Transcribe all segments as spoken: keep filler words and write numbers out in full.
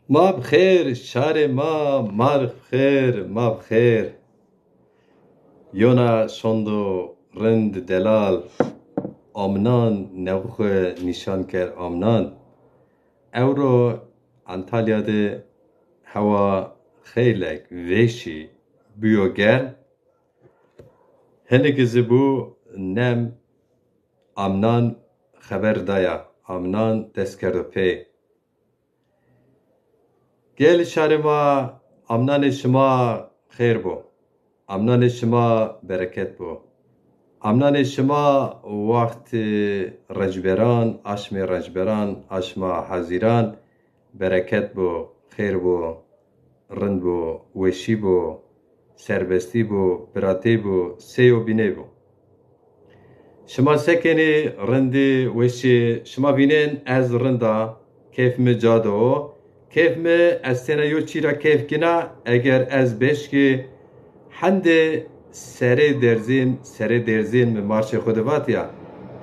Ma bi xêr, şarê ma, ma bi xêr, ma bi xêr. Yona şondo rind delal, amnan nexu xwu nîşan ker amnan. Ewro Antalya de hewa xeylek vêşî bîyo germ. Hinî ki zî bû nem, amnan xeber daya, amnan dest kerdo pê. Gelî şarê ma, amnanê şima xêr bo. Amnanê şima bereket bo. Amnanê şima wext rencberan, aşmê rencberan, aşma hezîran bereket bo, xêr bo, rind bo, weşî bo, serbestî bo, biratî bo, sey û bîney bo. Şima se kenî, rindî, weşî? Şima vînên ez rind a, keyf mi ca de o. Keyf mi, ez têna yo çî ra keyf kîna, eger ez beşkî, hendê serê derzîn, serê derzîn mi marşê xwu de vatîya.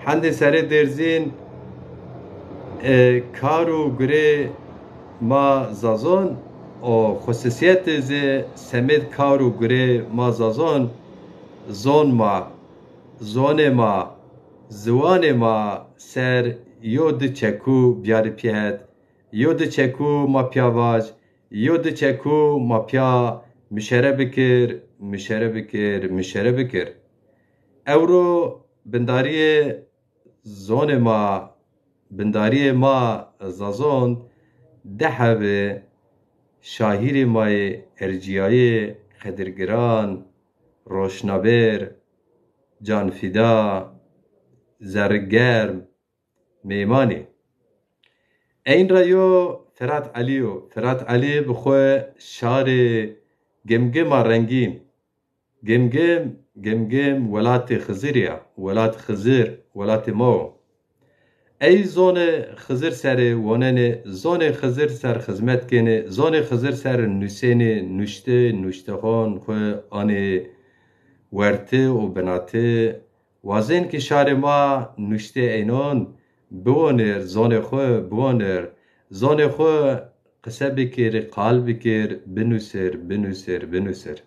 Hendê serê derzîn, e, kar û gurê ma Zazon û xusûsîyetê zî semêd kar û gurê ma Zazon, zon ma, zonê ma, ziwanê ma ser yo di çekû biyarî pîya het, yo di çekû ma pîya vaj, yo di çekû ma pîya muşere bikir, muşere bikir, muşere bikir. Ewro bindarîyê zonê ma, bindarîyê ma Zazon di hebê şahîrê ma yê ercîyayê, qedirgiran, roşnabêr, canfîda, zerrgerm, meymanî. Eyn ra yo Ferat Elî yo. Ferat Elî bi xwu şarê Gimgim a rengîn. Gimgim, Gimgim welatê Xizirî ya. Welat Xizir, welatê ma wo. Ey zonê Xizir serê wonenê, zonê Xizir ser xizmet kenê, zonê Xizir ser nusênê, nuştê, nuştexon xwu anê werti û binati. Wazên ki şarê ma nuştê eynon biwonir, zonê xwu biwonir, zonê xwu qise bikir, qal bikir, binusir, binusir, binusir.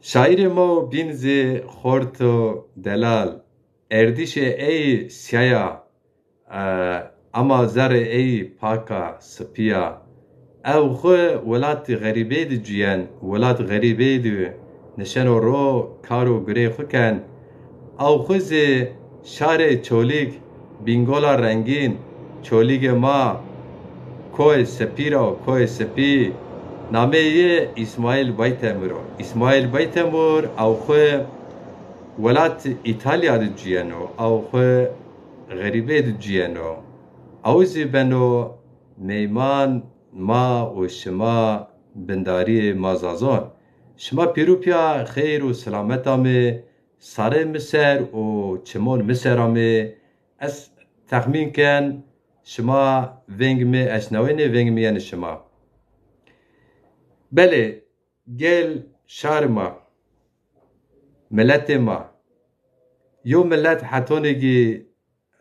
Şaîrê ma o bîn zî xort o delal, erdîşê ey sîya ya, e, ama zerrê ey pak a, sipî ya. Ew xwu welatî xerîbeyî de cuyen, welat xerîbeyî de nişeno ro, kar û gurê xwu ken. Ew xwu zî şarê Çolîg, Bîngola rengîn, Çolîgê ma, koyê sipî ra, koyê sipî, nameyê yê Îsmaîl Baytemir o. Îsmaîl Baytemir ew xwu welat Îtalya de cuyeno, ew xwu xerîbê de cuyeno. Ew zî beno meyman ma û şima, bindarîyê ma Zazon. Şima pîr û pîya xeyr û selamet amê, sarê mi ser û çimon mi ser amê. Ez texmîn ken şima veng mi eşnawenê, veng mi yenê şima. Belê, gel şarê ma, miletê ma. Yo milet hetonê ki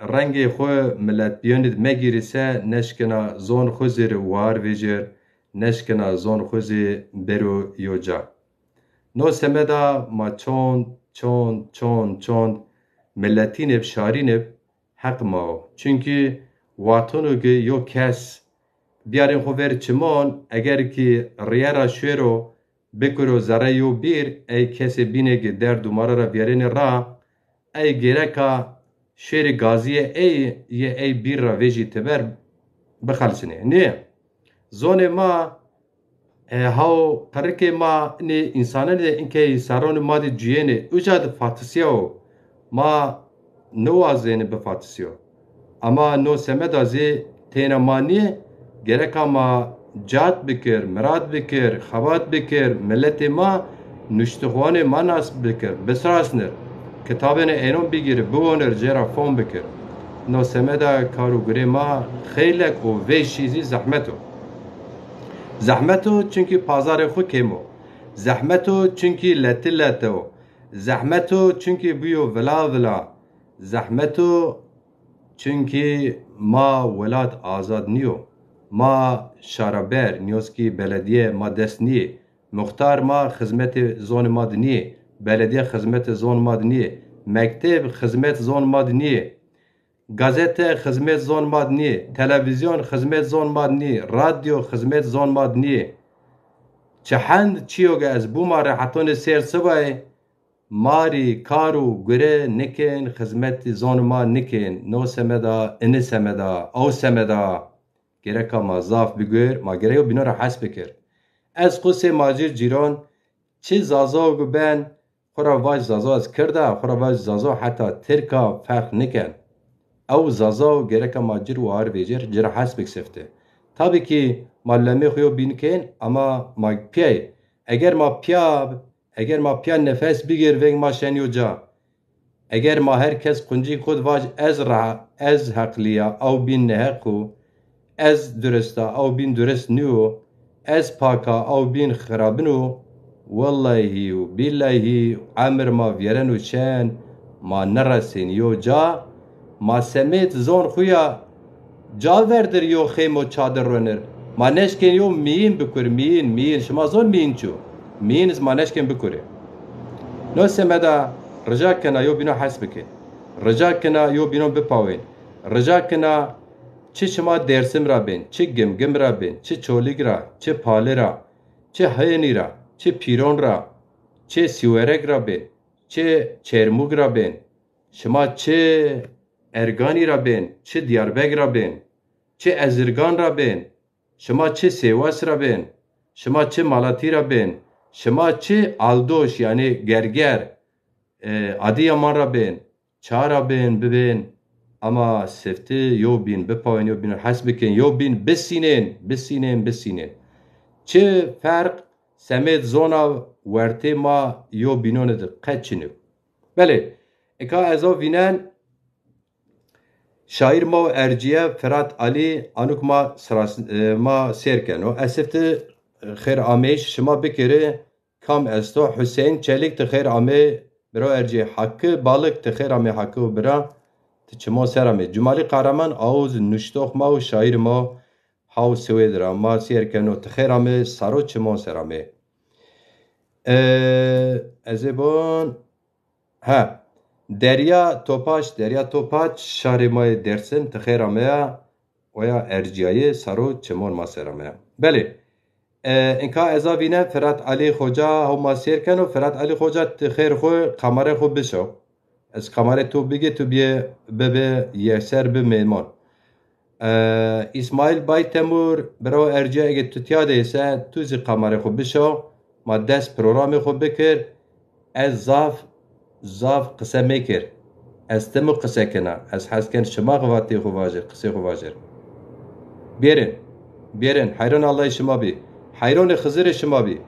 rengê xwu miletbîyanî de megîrî se, neşkena zon xwu zî rê war vejir, neşkena zon xwu zî bero yo ca. No semeda ma çond, çond, çond, çond miletîn ib, şarîn ib heq ma o. Çunkî watono ki yo kes biyarên xwu ver çimon, eger ki rîye ra şuêro, bikiro zerrê yo bîr, ey kesê bînê ki derd û mara ra vîyerênê ra, ey gereka şêrê gazîyê ey yê ey bîr ra vejî teber bixelsinê. Nê zonê ma, e, haw qirikê ma, nê însananê de inkey serranê ma de cuyênê, uca de fatisîyawo. Ma niwazêne bifatisîyo. Ama no semeda zî têna ma nîyê, gereka ma cad bikir, mirad bikir, xebat bikir, miletê ma, nuştixwanê ma nas bikir, bisirasnir. Kitabêne eynon bigîri, biwonir, cêra fom bikir. No semeda kar û gurê ma xeylek û vêşî zî zehmet o. Zehmet o çunkî pazarê xwu kêm o. Zehmet o çunkî leti lete o. Zehmet o çunkî bîyo vila vila. Zehmet o çunkî ma welat azad nîyo. Ma şaraber, nîyoskî belediye ma dest nîyê. Muxtar ma xizmetê zonê ma de nîyê. Belediye xizmetê zon ma de nîyê. Mekteb xizmet zon ma de nîyê. Gazete xizmet zon ma de nîyê. Televîzyon xizmet zon ma de nîyê. Radyo xizmet zon ma de nîyê. Çi hend çîyo ke ez bûma rehetonê sêr sibayê, ma rî kar û gure nikên, xizmetî zonê ma nikên. No semeda, ini semeda, aw semeda. Gereka ma zaf bigor, ma gerek yo bîno ra hes bikir. Ez qusê ma cir cîron, çi Zazo gu ben, xwu ra vaj Zazo ez Kird a, xwu ra vaj Zazo heta Tirk a, ferq niken. Ew Zazo gereka ma cir wahar vêcir, cir hes bik sifte. Tabî kî ma lemê xwu yo bîn kên, ama ma pîya yê. Eger ma pîya, eger ma pîya nefes bigir, veng ma şen yo ca. Eger ma her kes quncî xwu de vaj ez ra, ez heqlî ya, ew bîn neheq o, ez durist a, ew bîn durist nîyo, ez pak a, ew bîn xirabin o, wellahî û bîllahî emir ma vîyereno şen, ma neresên yo ca, ma semêd zon xwu ya Ca verdir yo xêmo çadir ronir. Ma neşkên yo mîyin bikur, mîyin, mîyin. Şima zon mîyin çi yo? Mîyin iz ma neşkên bikurê. No semeda rica kena yo bîno hes bikê. Rica kena yo bîno bipawên. Rica kena çi şima Dêrsim ra bên, çi Gimgim ra bên, çi Çolîg ra, çi Pali ra, çi Hênî ra, çi Pîron ra, çi Sîwereg ra bên, çi Çêrmûg ra bên. Şima çi Erganî ra bên, çi Diyarbek ra bên, çi Ezirgan ra bên, şima çi Sêwas ra bên, şima çi Malatî ra bên, şima çi Aldoş, yanî Gerger, e, Adîyaman ra bên, ça ra bên, bibên, ama sifti yo bîn bipawên, yo bîn hes bikên, yo bîn bisînên, bisînên, bisînên. Çi ferq semêd zona wertê ma yo bînone de qet çin o. Belê, eka ez o vînen, şaîr ma û ercîye Firat Alî anuk ma siras-, e, ma sêr keno. Ez sifti, e, xêr ameyîş şima bikirî, kam esto? Huseyîn Çelîk, ti xêr amê, biro ercîye. Hakkı Balık, ti xêr amê, Hakkı û bira, ti çimon ser amê. Cumalî Kahraman, aw zi nuştox ma û şaîr ma, haw Swêd ra ma sêr keno, ti xêr amê, saro çimon ser amê. E, ez ê bon. Ha. Derya Topaç, Derya Topaç, şarê ma yê Dêrsim, ti xêr ameya, oya ercîyayê, saro çimon ma ser ameya. Belê. E, inka ez a vînen Firat Alî Xoca, homa sêr keno, Firat Alî Xoca, ti xêr xwu, kamare xwu bişo. Ez kamare tu bigê, tu biyê bibe yeser bi mêmon. E, Îsmaîl Baytemur, birawo ercîya, ege tu tîya de yê se, tu zî kamare xwu bişo, ma des programê xwu bikir. Ez zaf, zaf qise mekir. Ez tim û qise kena. Ez hes ken şima xwu vatê xwu vajir, qisê xwu vajir. Bêrin, bêrin, heyran Allahê şima bî. Heyronê Xizirê şima bî.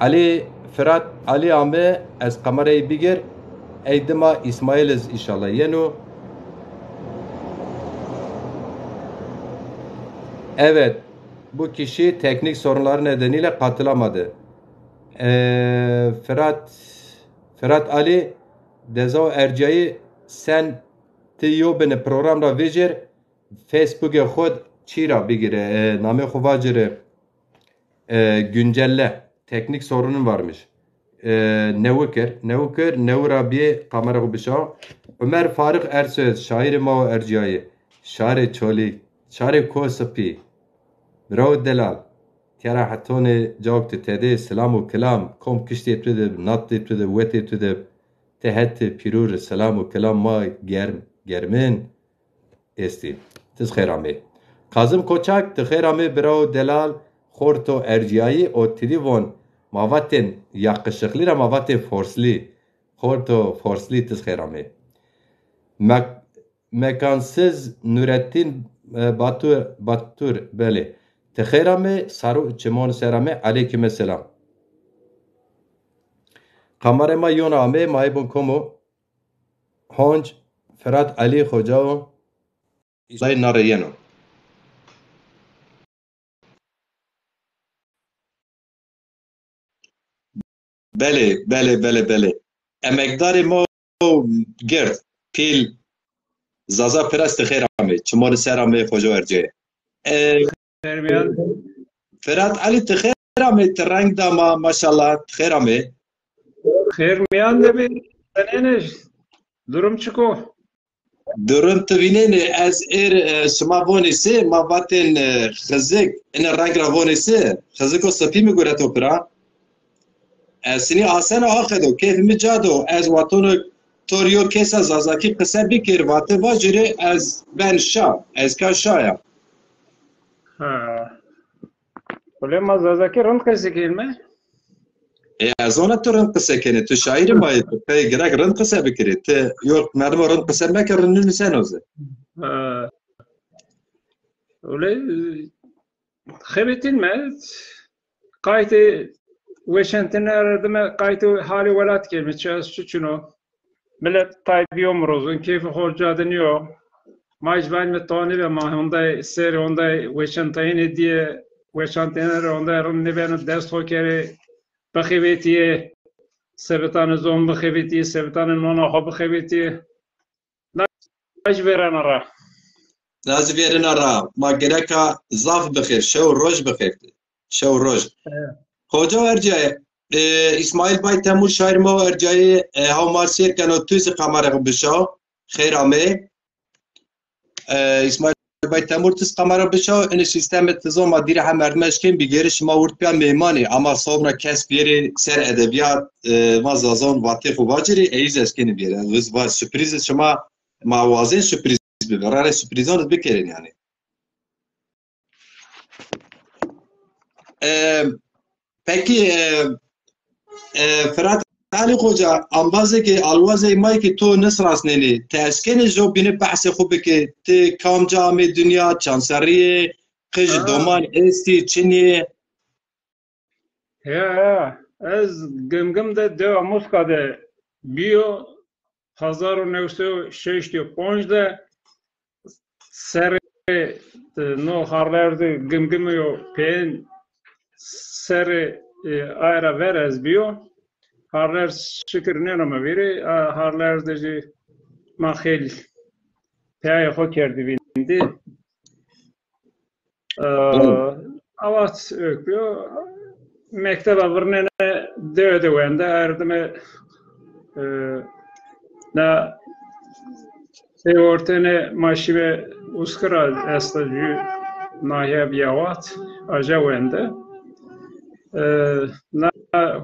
Alî Firat, Alî ame, ez kamerayı bigir. Ey dima Îsmaîl iz înşallah yeno. Evet, bu kişi teknik sorunları nedeniyle katılamadı. Ee, Firat, Firat Alî, deza û ercîyayî sen ti yo bini program ra vecir, Facebookê xwu d çî ra bigire, e, namê xwu vacire, e, güncelle. Teknik sorunun varmış. E, newi kir, newi kir, newi ra biyê kamera xwu bişa. Ömer Faruk Ersöz, şaîrê ma û ercîyayî, şarê Çolîg, şarê Koh Sipî. Birawo delal. Tîya ra hetonê cawk ti tedê, silam û kilam, kom kiştê tu de, natê tu de, wetê tu de, ti het pîrûr, silam û kilam ma germ, germin estî. Tiz xêr amê. Kazım Koçak, ti xêr amê birawo delal, xorto ercîyayî, o tirî von, ma vatên yakışıklı ra ma vatên forslî. Xorto forslî, tiz xêr amê. Mek-, Mekansız Nurettin, e, Batur, Batur, belê. Ti xêr amê, saro çimon ser amê, aleyküm selam. Kamare ma yona amê, ma ê bon komo. Honc, Firat Alî Xoca o. Îsay nare yeno. Belê, belê, belê, belê. Emekdarê ma gird, pîl, Zaza Piras, ti xêr amê. Çimon ser amê, xoca ercê. E, Xêr mîyan. Firat Elî, ti xêr amê, ti reng da ma, maşallah, ti xêr amê. Xêr mîyan de bê, senên ê, durum çik o? Durum ti vînenê, ez êr, e, şima vonê se, ma vatên, e, xizik, ine reng ra vonê se, xiziko sipî mi gureto pira. Ez sinî asena axedo, keyf mi ca do, ez watono to rê yo kesa zazakî qise bikir, vate vajirê, ez ben şa, ez ka şa ya. Ha. Wele ma zazakî rind qise kenîme. E, ez zona tu rind qise kenê, tu şaîrê ma yê, tu pey gerek rind qise bikirê. Ti yo merdimo rind qise meke, rind nuseno zî. Ha. Wele, e, xebetînme, qaytê weşantene erdime, qaytê halê welat kenîme, çi est çi çin o. Milet tay bîyo mirozun, keyfê xo ca de nîyo. Ma jî vanîme to nêbe, ma honday serê honday weşantayene dîye, weşantene rê honday rind nêbeno, dest xo kerê bixebetîye, sebetanê zon bixebetîye, sebetanê nona xo bixebetîye. Na jî vêrena ra. Na jî vêrena ra. Ma gereka zaf bixêr, şew roj bixêr. Şew roj. Evet. Xoca ercayê, e, Îsmaîl Bay Temur şaîr ma ercayê, e, haw ma sêr keno, tu zî kamera xo bişaw. Xeyr amê. E, Îsmaîl Bay Temur, tu zî kamera bişaw. Inê sîstemê ti zon ma dîrê hem merdime eşkên bigêrî, şima wird pîya mêmanî. Ama sobna kes biyerî ser edebîyat, e, ma zazon vatê xo vacirî, ey zî eşkenî biyerî. Ez va sürprîz şima, ma wazên sürprîz bibe. Rarê sürprîzon bikerên yanî. E, pekî, e, e, Firat Elî Xoca, ambazê ke, alwazê ma ke to nisrasnenî, ti eşkenî jo bîne behsê xo bike, ti kamca amê dinya, çand serrî yê, qij doman estî, çinî yê? Ya, ya. Ez Gimgim de, dewa Muska de bîyo, hezar û new sey û şeştî û ponc de serê, e, no Harlerdê Gimgimî yo peyên serê, e, aye ra ver ez bîyo. Harlerd şikir nêno mi vîrî, a, Harlerdê jî ma xeylî peyayê xo kerdî vîndî. E, avat ök bîyo. Mekteba virnene dewe de wende, erdime, e, na pêvortene ma şîme Uskira esta jü nahiya bî avat, aja wende. E, na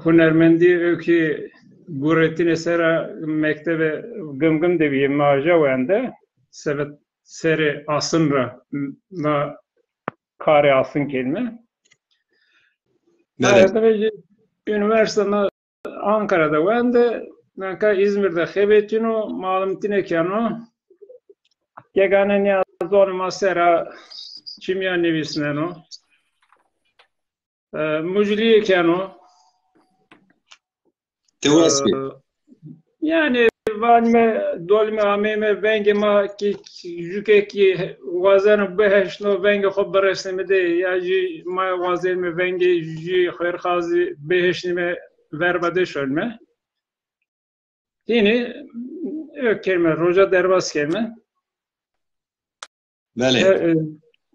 hunermendî ewkî guretîne sera mektebe Gimgim de bîye, ma aja wende. Sebet serê asin ra na karê asin kenîme. Belê. Erdime jî unîversîte na Ankara de wende, nanka Îzmîr de xebetîno, malimtîne keno. Gegane nîya zonê ma sera çimîya nivîsneno. E, muclîye keno. Ti wes bî. E, yanî vanîme, dolîme ameyme, vengê ma kî, jûke kî wazeno biheşno, vengê xo biresnîme de, ya jî ma wazenîme vengê jû xêrxazî biheşnîme, verba de şonîme. Hînî ök kerîme, roja derbas kerîme. Belê. He-, e,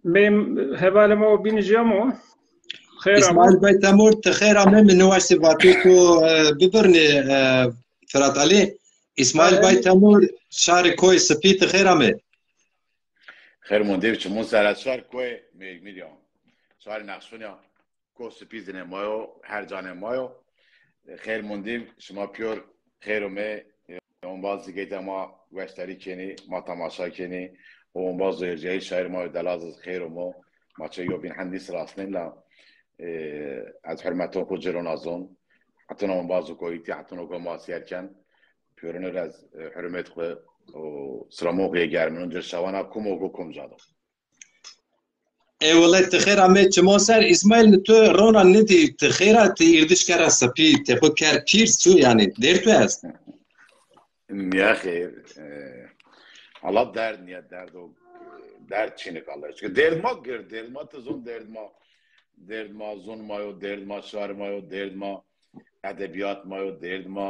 bêm hevalê ma o bînî ci amo. Xêr amo. Îsmaîl Bey Temur, ti xêr amê, mi niwaştî vatê to, e, bibirnê, e, Firat Elî. Îsmaîl Bey Temur, şarê Koyê Sipî, ti xêr amê. Xêr mondê, çimon ser ez şar Koyê Mêrmîr ya. Şarê Nexşon ya. Ko Sipî zî nê ma yo, her ca nê ma yo. Xêr mondî, şima pîyor xêr omê. Ombaz zî geyte ma weşdarî kenî, ma temaşa kenî. O ombaz û ercayî şaîr ma yo delal zî xêr omo. Ma çe yo bîn hendî sirasnên la, e, ez hurmeton xo ci rona zon. Hetino ombaz û koyîtî, hetino ko ma sîyer ken. Pîyorino rê ez, e, hurmet xo û silamon xo yê germinon ci rê şawana, kum o ko kum ca do. Ê wele ti xêr amê çimon ser. Îsmaîl, mi tu rona nidî, ti xêr a, ti îrdîş kera sipî, ti xwu kerd pîrs, çu yanî dêrd tu est? Nîya xêr. E, Allah derd nîya, derd o, derd çinik Allah. Çike dêrd ma gird, dêrd ma ti zon, dêrd ma, dêrd ma zon ma yo, dêrd ma şar ma yo, dêrd ma edebîyat ma yo, dêrd ma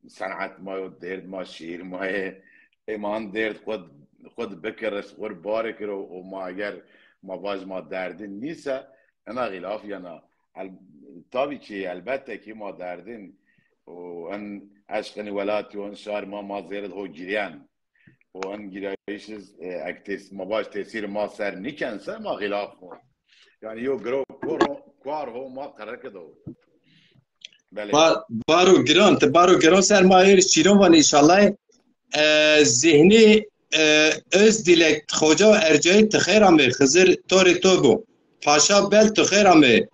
senat ma yo, dêrd ma şîîr ma yê. Ê ma hin dêrd xwu, xwu di bikir, xwu ri barê kir û, û ma eger ma vaj ma derdin nîse, ena xîlaf yena. El, tabî ki, elbette ki ma derdin û en eşqinî welatî û en şar ma, ma zêrî ho girîyen. Û en girayîşiz, e, ek tes-, ma vaj tesîrî ma ser nîkense ma xîlaf ho. Yanî yo giro kor ho, kuar ho ma qereke do. Belê. Ba-, baro giran, ti baro giran ser ma êr şîron van înşallah. E, Zihnî, e, Özdilek, Xoca û Ercayî ti xêr amê, Xizir to rê to bo. Paşa Bel ti xêr amê.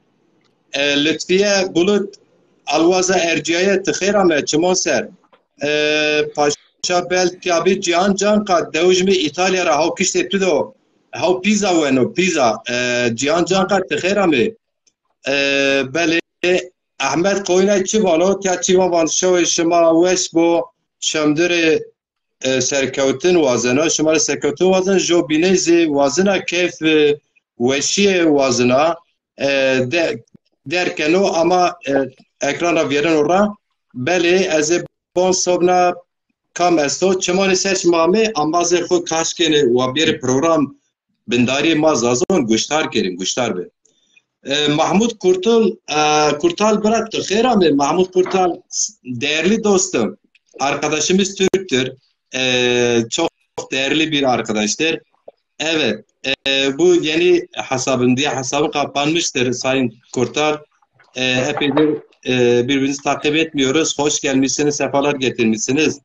E, Lutfiye Bulut, Alwaza Erciyayî ti xêr ame, çimon ser. E, Paşa Bel Tiyabî Cihan Canka, dewij mi Îtalya ra haw kiştê tu do, haw pîza weno, pîza. E, Cihan Canka ti xêr amê. E, belê, Ehmed Koyunay çi vano? Tiya çi van, van şewê şima weş bo, şemdirê, e, serkewtin wazena, şima rê serkewtin wazena, jo bîney zî wazena, keyf, e, weşîye wazena, e, de-, derg keno ama, e, ekran ra vîyereno ra. Belê, ez ê bon sobna kam esto, çimanê ser şima amê, ambazê xo kaş kenê wa bêrê program, bindarî ma Zazon guştar kerîn, guştar bi. E, Mahmut Kurtul, e, Kurtal bırak, xêr amê. Mahmut Kurtal, değerli dostum, arkadaşımız Türk'tür. E, çok değerli bir arkadaştır. Evet, e, bu yeni hesabım diye hesabı kapanmıştır Sayın Kurtal. E, epeydir, e, birbirimizi takip etmiyoruz. Hoş gelmişsiniz, sefalar getirmişsiniz.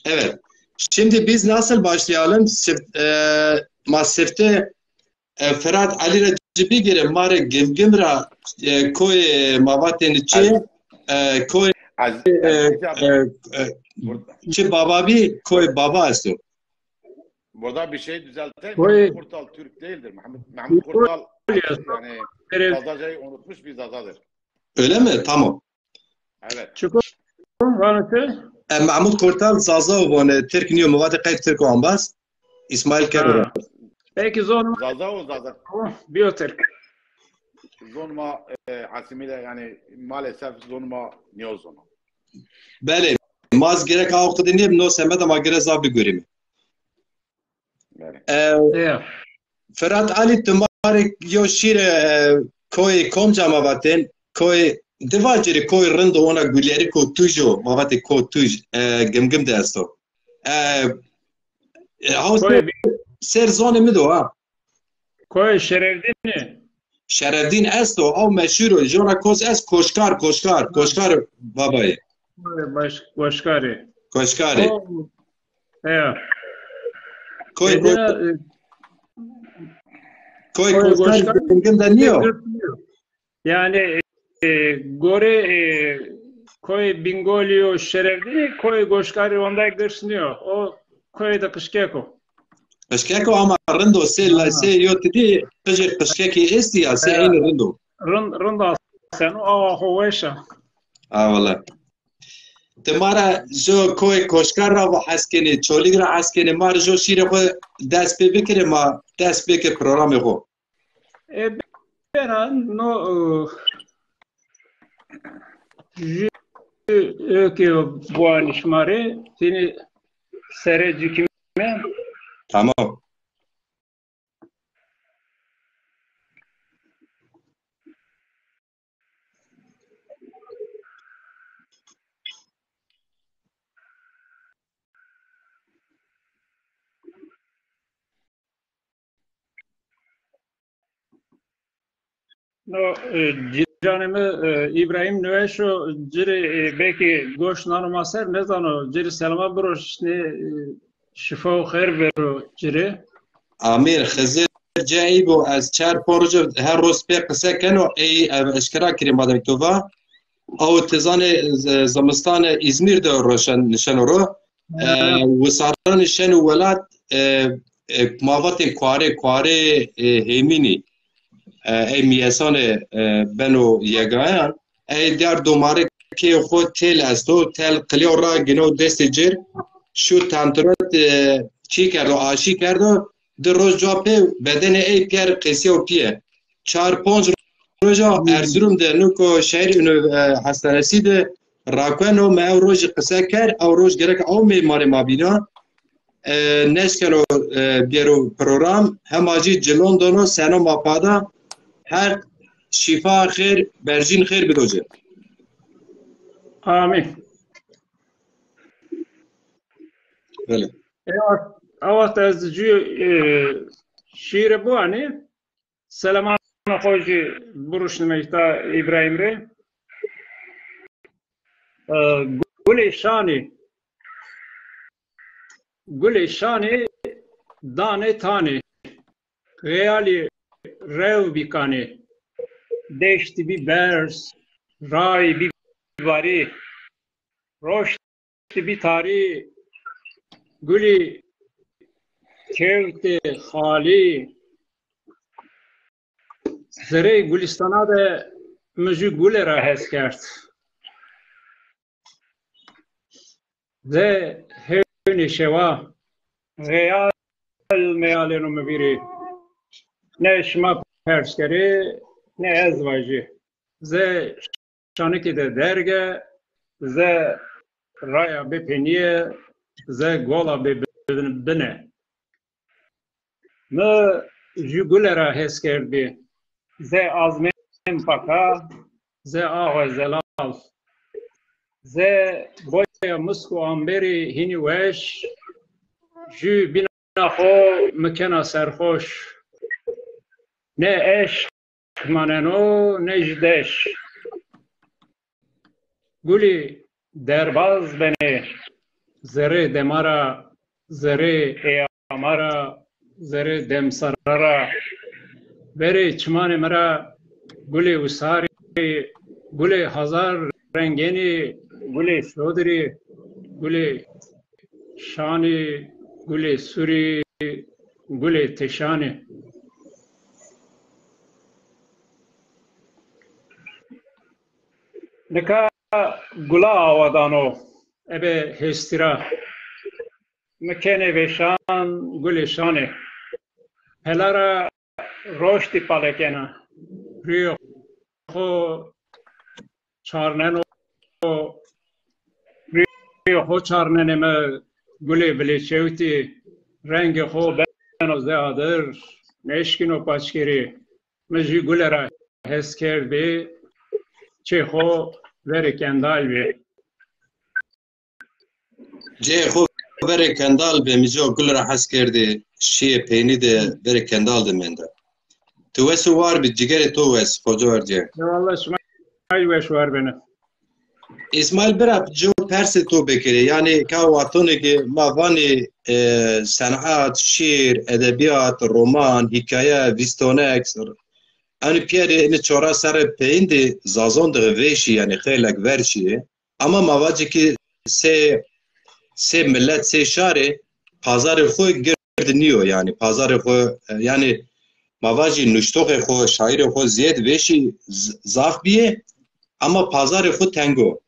Evet, şimdi biz nasıl başlayalım? Sif-, e, ma sifte E, Firat Elî ra ci bigêre, ma rê Gimgim ra, e, koyê ma vatêne çi, e, koyê, Ez, e, ez, e, e, bur- çi Baba bî, koyê Baba esto. Burada bir şey düzeltelim. Koyê Mahmut Kurtal Türk değildir. Mahmut, Mahmut Kurtal yani Zazacayı unutmuş bir Zazadır. Öyle mi? Tamam. Evet. Çiko vano ti? E, Mahmut Kurtal Zaza o vone, Tirk niyo, mi vate qey Tirk o ambaz. İsmail Kero. Ha. Belki zon Zaza o Zaza. Biyo Tirk. Zon ma, e, asimile, yani maalesef zon ma niyo zon o. Belê, ma z gerek aw qidi nêb, no semeda ma gere zaf bigurîme. E, Firat Ali, tu ma rê yo şîre, e, koyê komca ma vatên, koyê, di vacirî koyê rind o, ona Gulerî ko tuj o, ma vatê ko tuj, e, Gimgim de esto. E, e, haw ser, ser zonê mi do ha. Koyê Şerevdînî. Şerevdîn esto, aw meşhur o, jona kos est Koşkar, Koşkar, Koşkar babayê. Koyê baş-, Koşkarî. Koşkarî. O, Eya. Koy, koy, Mesela, e, koy, koy Koşkar Goşkar Gimgim de niyo. Gimgim niyo. Yani, e, gore, e, koy Bingolî û Şerevdînî, koy Goşkarî onda girs niyo. O koy de qişkek o. Qişkek o ama rind o, sê la-, sê yo tidî qijê qişkekî estî ya, sê eynî rind o. Rind, rind aseno, awa xo weş a. Ha, wele. Ti ma ra jo koyê Koşkar ra hes kenê, Çolîg ra hes kenê, ma rê jo şîrê xo dest pê bikirê, ma dest pêkê programê xo. E, bena, no, e, jü öke buanî şima rê, tînî sere cüküme. Tamam. No, e, cîranê mi, e, Îbrahîm Nuweş o, ci rê, e, belkî goş nano ma ser, nêzano, ci rê selama biro, şinê, e, şifa û xeyr bero ci rê. Amîn. Xizir cayî bo, ez çar ponc roj her roj pê qise keno, ey, e, eşkera kirê madem tu va. Aw ti zanê, z-, zimistanê Îzmîr de roşen nişeno ro. E, wisaranê şeno welat, e, e, ma vatê kuarê, kuarê, e, hêmînî. E, ey mîyesanê, e, beno yegayan. Ey diyar domarê kê xo tel esto, tel qilyo ra gino destê cir, şu tantiro, e, çî kerdo, aşî kerdo, di roj cuwa pê bedenê ey pîyer qesîyo pîye. Çar ponc roja Erzurum de nuko şehir ünü-, e, hastanesi de rakueno, me ew rojî qise ker, ew roj gerek ew meymarê ma bîna. e, nêşkeno, e, biyero program, hema jî cilon dono, seno ma pada. Heq şîfa xêr, berjîn xêr bido ci. Amîn. Belê. E, a wext ez cû, e, şîre biwanî. Selamana xo jî biruşnime îta Îbrahîm rê. E, Gulê şanî, gulê şanî danê tanî, xeyalî rew bî kanî. Deştî bî berz, rayî bî varî, roştî bî tarî, gulî kewtê xalî. Zerrê gulîstana de mi jû gule ra hes kerd. Ze hewnê şewa, xeyal meyalêno mi vîrî. Ne şima pers kerê, ne ez vajî. Ze şanikî de derge, ze raya bê penîye, ze gola bê bin-, bine. Mi jû gule ra hes kerdbî. Ze azmên paka, ze axwe zelal. Ze boya misk û amberî hînî weş, jû bîna xo mi kena serxoş. Ne eşq maneno, ne jî deş. Gulî derbaz benê, zerrê dema ra, zerrê eyama ra, zerrê demsara ra. Verê çimanê mi ra gulê wisarî, gulê hazar rengenî, gulê şodirî, gulê şanî, gulê surî, gulê teşanî. Nika gula awa dano ebe hêstî ra. Mi kenê vêşan gulê şanê. Pela ra roştî pale kena. Rîyê xo çarneno, rîyê xo çarnenê mi gulê vilêçewtî, rengê xo beno zê adir, nêşkîno paçkerî. Mi jî gule ra hes kerdbî, çê xo verê kendal bî. Ceyê xo verê kendal bê, mi cîyo gul ra hes kerdî, şîyê peynî de verê kendal de mende. Ti wes û war bî, cigerê to wes, xoca Ercê. Eyvallah, şima jî weş war bene. Îsmaîl bira, cîyo persê to bikerê. Yanî ka wextonê ke ma vanî, e, senat, şîîr, edebîyat, roman, hîkaye, vîstonek, yanî pîyerê ini çora serrê peyîn de zazon de vêşî, yanî xeylek ver şîyê. Ama ma vacî ki sê, sê milet, sê şarê pazarê xo gird nîyo, yanî pazarê xo, e, yanî ma vacî nuştoxê xo, şaîrê xo zêd vêşî z-, zaf bîyê, ama pazarê xo teng o.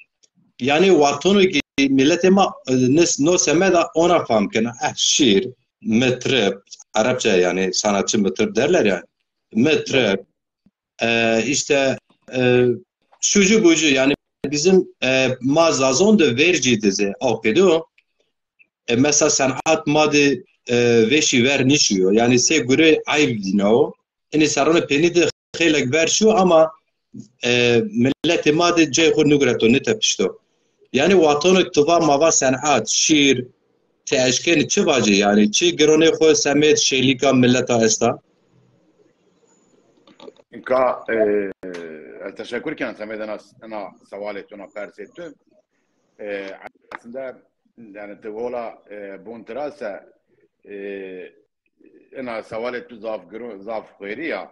Yanî wextono ki miletê ma, e, nis-, no semeda ona fam kena. Eh, şîîr, mitrib, Arapça yanî sanatçı mitrib derler ya. Mitrib, e, işte, e, şucu bucu, yani bizim, e, ma zazon de vercî dize, o pedo, e, mesela senat ma de, e, vêşî ver nişiyo. Yani sê gure ayb dînao. Ini serrone penî de xeylek ver şiyo ama, e, miletê ma de cey xo nigureto, nitepişto. Yani wextono ti va ma va senat, şîîr, ti eşkenî çi vacî? Yani çi gironê xo semêd şêlîka mileta esta? Ka, e, ez teşekur kena semêd ena, ena sewalê tu, ena persê tu. E, aslında, yani ti hola, e, bun tira se, e, ena sewalê tu zaf giron, zaf xêrî ya.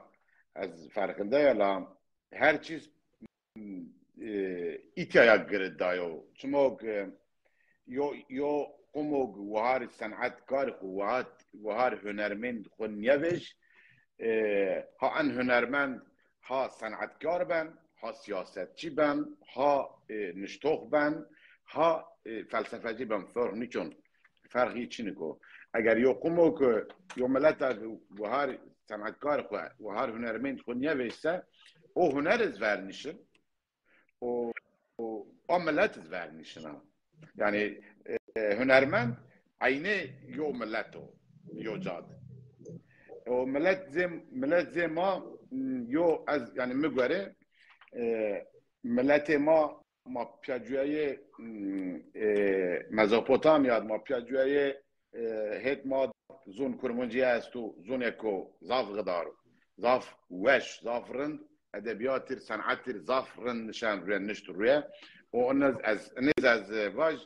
Ez ferqinde ya la her çîz, e, îtya ya girêdayo. Çimok, e, yo, yo qumok wahar senatkar xo, wahar, wahar hunermend xo nêvej, e, ha en hunermend, ha senatkar ben, ha siyasetçî ben, ha, e, nuştox ben, ha, e, felsefecî ben, ferq nîkon. Ferqî çiniko. Eger yo qumok, yo mileta wahar senatkar xo, wahar hunermend xo nêvej se, o huner iz vernişin, o, o, o milet iz vernişina. Yani, e, hunermend eynê yo milet o, yo ca de. O milet zê, milet zê ma, m, yo ez, yanî mi gore, e, miletê ma, ma pîya cuyayê, m, e, Mezopotamya, ma pîya cuyayê, e, hêt ma zon kurmancîye esto, zonêko zaf xidar o. Zaf weş, zaf rind, edebîyatî r, senetî r zaf rind nişen ruye, nişt ruye. O iniz ez, iniz ez, e, vaj,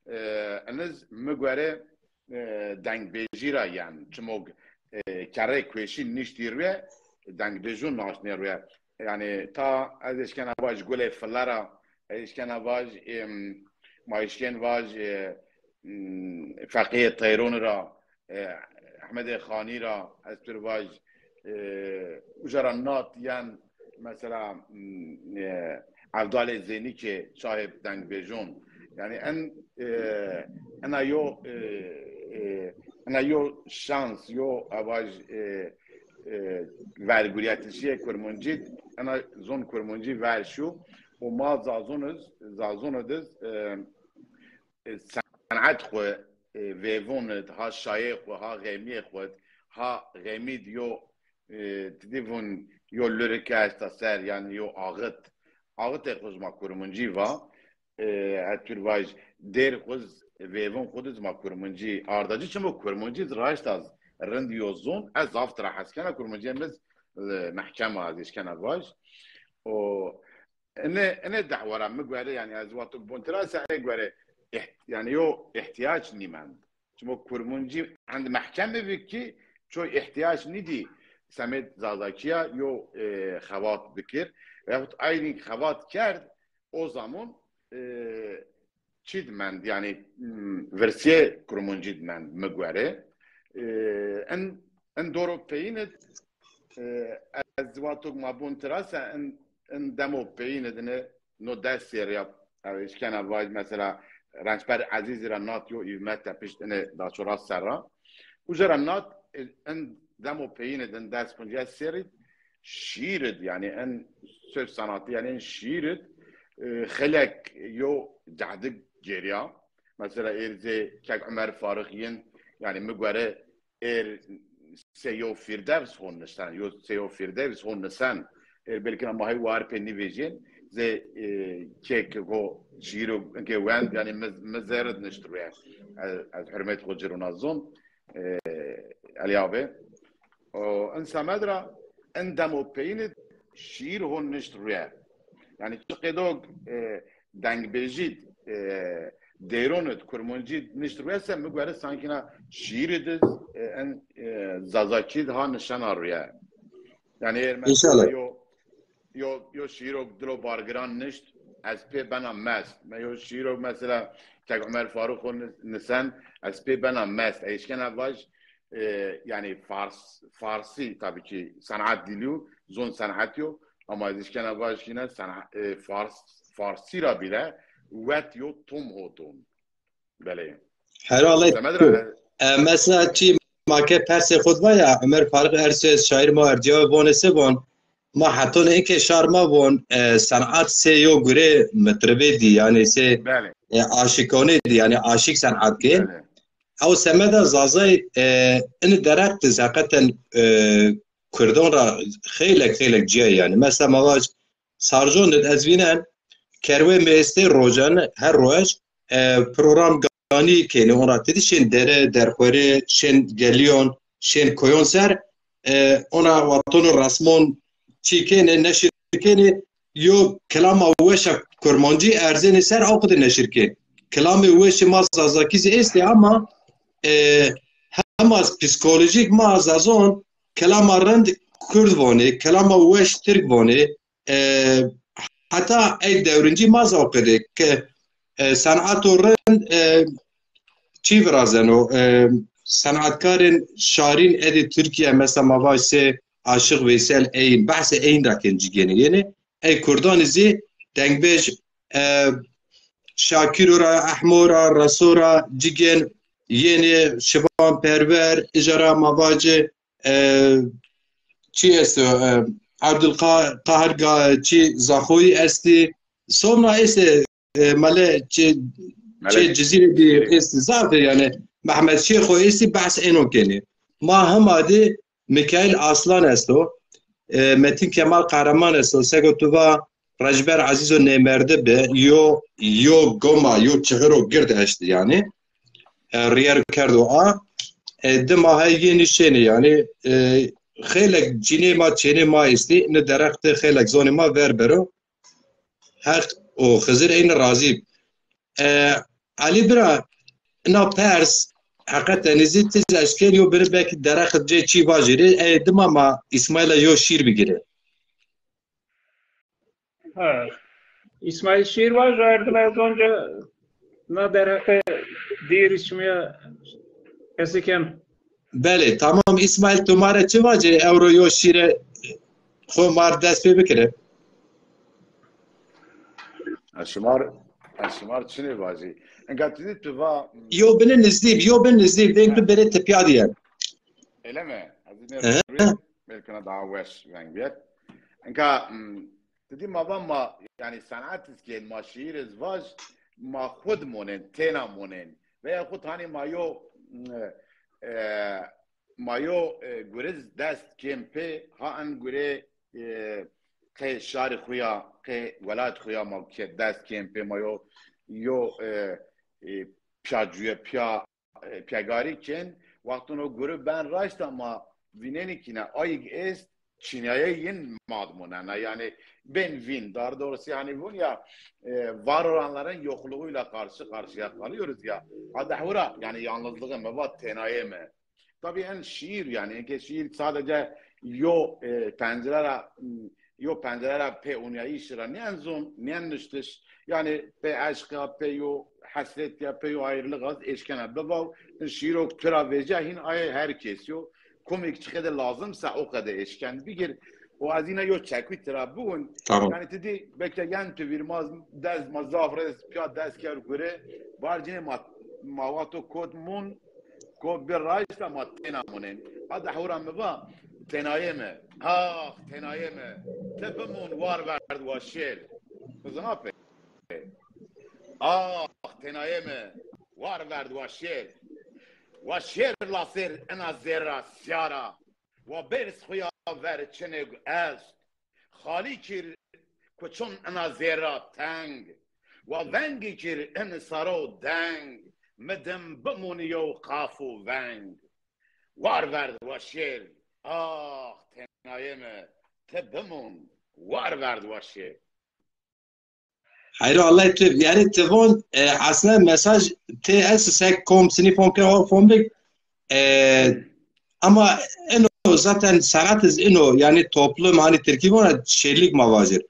e, iniz mi gore, e, dengbêjî ra yen. Çimok, e, kerrê kueşî niştî ruye, dengbêjon naşnê ruye. Yanî ta ez eşkena vaj gulê file ra, ez eşkena vaj, em, ma eşkên vaj, e, m, Feqiyê Teyroni ra, e, Ehmedê Xanî ra, ez pir vaj, e, uca ra nat yen, mesela, m, e, Evdalê Zênîkê, sahib dengbêjon. Yanî en, e, ena yo, e, e, ena yo şans, yo avaj, e, e, vergurîyetişîyê kurmancî, ena zon kurmancî ver şû û ma zazon iz, zazon id iz, e, e, senet xwu, e, vêvon id, ha şayê xwu, ha xemîyê xwu id, ha xemî d yo, e, ti dî vûn yo lurike esta ser, yanî yo axit. Axitê xwu zî ma kurmancî va, e, ez pir vaj dêr xwu zî, vêvon xwu di zî ma kurmancî arda ci, çimok kurmancî zî raşta zî rind yo zon, ez zaf tira hes kena, kurmancîyê mi zî, e, mehkem a, ez eşkena vaj. O, Ene, ene dehwara mi gore, yanî ez wexto bon tira se ê gore îht-, yanî yo îhtîyac nîmend. Çimo kurmuncî hend mehkeme vi ki çoy îhtîyac nîdî semêd Zazakîya yo, e, xebat bikir. Veyahut aynî xebat kerd, o zaman, e, çî di mend, yanî, m, virsîyê kurmuncî di mend mi gore. E, en, en doro peyîne, e, ez wexto ma bûn tira se en, en demo peyîne dine no des serîya, e, eşkena vaj mesela Rençber Ezîzî ra nat yo îvme tepişt ine da çoras serra. Uca ra nat, e, en demo peyîne din des poncîya serî şîîr id, yanî en söz sanatı, yanî en şîîr id, e, xelek yo cehdig gêrîya. Mesela êr zê kek Umer Farix yin, yanî mi gore êr sey yo Fîrdevs hon nisen, yo sey yo Fîrdevs hon nisen. Êr belkî na ma hey war pê nîvejên, zê, e, kek ho şîîro ke wend, yanî mi, mi zerrid nişt ruye. Ez, ez hurmet xo ci rona zon. E, Elî abi. O, in semed ra, in demo peyînî şîîr hon nişt ruye. Yanî çi qêdo, e, dengbêjî, e, dêron id, kurmuncî nişt ruye se mi gore sankî na şîîrî di, e, en, e, Zazakî di ha nişena ruye. Yanî êr mesela yo, yo, yo şîîrok Dilo Bargiran nişt, ez pê bena mest. Me yo şîîrok mesela kek Umer Faruk ho ni-, nisen, ez pê bena mest. Eşkena vaj, e, yanî Fars, Farsî tabii ki sanat dili yo, zon sanat yo, ama ez eşkena vaj kîne sana-, e, Fars, Farsî ra bile wet yo tom ho don. Belê. Herhalde. Semed ra, e, mesela çi ma ke persê xo di va ya, Umer Faruk Ersoy şaîr ma ercîyawe vonê se von, ma hetonê eke şar ma von, e, sanat sê yo gure mitribê dî, yanî sê, belê, e, aşikonê dî, yanî aşik sanat ke. Belê. Ew semeda Zazay, e, ini dereq di heqeten, e, Kurdon ra xeylek, xeylek cîya yanî. Mesela ma vaj Sarcon de ez vînen, kerwê mi estê rojan, her roj, e, program ganî kenê, ona tedi şên dere, derxwerê, şên geliyon, şên koyon ser, e, ona watono resmon çî kenê, neşir kenê, yo kelama weşa kurmancî erzenê ser, aw qide neşir kên. Kelamê weşê ma Zazakî zî estê ama, e, hema psîkolojîk ma Zazon kelama rind kurd vonê, kelama weş tirk vonê, e, heta ey dewrincî ma zî o qede ke, e, senato rind, e, çî virazeno, e, senatkarên şarîn edê Tirkîye, mesela ma vaj sê Aşiq Veysel eyn, behsê eyn ra kên cî gênê. Yenê ey kurdanî zî dengbêj, e, Şakîro ra, Ehmo ra, Reso ra cî gên, yenê Şivan Perwer, îja ra ma vacê, e, çi esto, e, Abdulqa-, Qahir Ga-, çi Zaxoyî estî. Somna estê, e, mele çi, mele çi Cizîrê dî estî. Zaf ê yanî. Mehmet Şêxo estî, behs êno kenî. Ma hema de Mikaîl Aslan esto, e, Metin Kemal Kahraman esto, sego tu va Recber Ezîzo nêmerde bi, yo, yo goma, yo çixiro gird eşti yanî. E, rîyer kerdo a. E, dima hey yenî şênî yanî. E, xeylek cinê ma, çênê ma estî, ni derextê xeylek zonê ma ver bero. Heq û Xizir ênî razî. E, Elî bira, ina pers, heqeten zî ti zî eşkenî yo biri belkî derexit cê çî vajîrê, ey dima ma Îsmaîla yo şîr bigirê. Ha. Îsmaîl şîr vajo, erdime ez onca na derheqê dîrî çimîya qesî kem. Belê, tamam. Îsmaîl, tu ma rê çi vacê? Ewro yo şîre xo ma rê dest pê bikirê. Ez şima rê, ez şima rê çinê vajî. Enka tu dî tu va. Yo bini nizdî bi, yo bini nizdî bi. Veng tu berê tepya diye. Ele mi? Ez dî ne belkana daha weş veng biyet. Enka, hmm, Ti dî ma va ma, yanî senat iz kên, ma şîîr iz vaj, ma xwu di monên, têna monên. Veya xwu tanî ma yo, e, ma yo, e, guriz dest kên pê, ha en gurê, e, qê şarî xwu ya, qê welat xwu ya ma ke dest kên pê, ma yo, yo, e, e, pîya cuye, pîya e, pîyegarî kên, wextun o guru ben raşta ma vînenî kî ne ayig est, çinayê yin mad monena. Yani ben vîn, daha doğrusu hani vun ya, e, var olanların yokluğuyla karşı karşıya kalıyoruz ya. Adehura yani yalnızlığı mı var, tenayê mi? Tabii en şiir yani, enke şiir sadece yo, e, pencere ra, yo pencere ra pê oynayış ra nêen zon, nêen niştiş. Yani pê eşq ya, pê yo hesret ya, pê yo ayrılık az eşkena bivaw. Şiiro tu ra vêca hîn aye her kes yo. Komik çi qede lazim se o qede eşken bigir. O ez îna yo çekû tira biwin. Tamam. Yani ti dî belki yen tu vîrmaz dez ma zaf rez pîya dest ker gure. Barcine ma, ma wexto kot mun. Ko bi raşta ma têna monên. Adehura mi va, tenayê mi. Ax, tenayê mi. Ti bimon war verd wa şêr. Bizina pê. Ax, tenayê mi. War verd wa şêr. Wa şêr lasêr ina zêra siyara. Wa bêrs xuya ver çinêg est. Xalî kir kuçon ina zêra teng. Wa vengî kir in saro deng. Mi dim bimonî yew qaf û veng. War verd wa şêr. Ax, tenayê mi. Ti bimon. War verd wa şêr. Heyro Allah tu, yani ti von, e, aslında mesaj tê est sek kom sinî fom ke o fom bik. E, ama ino zaten sanat iz ino, yani toplum, hani Tirkî vona şêrlik ma vajir.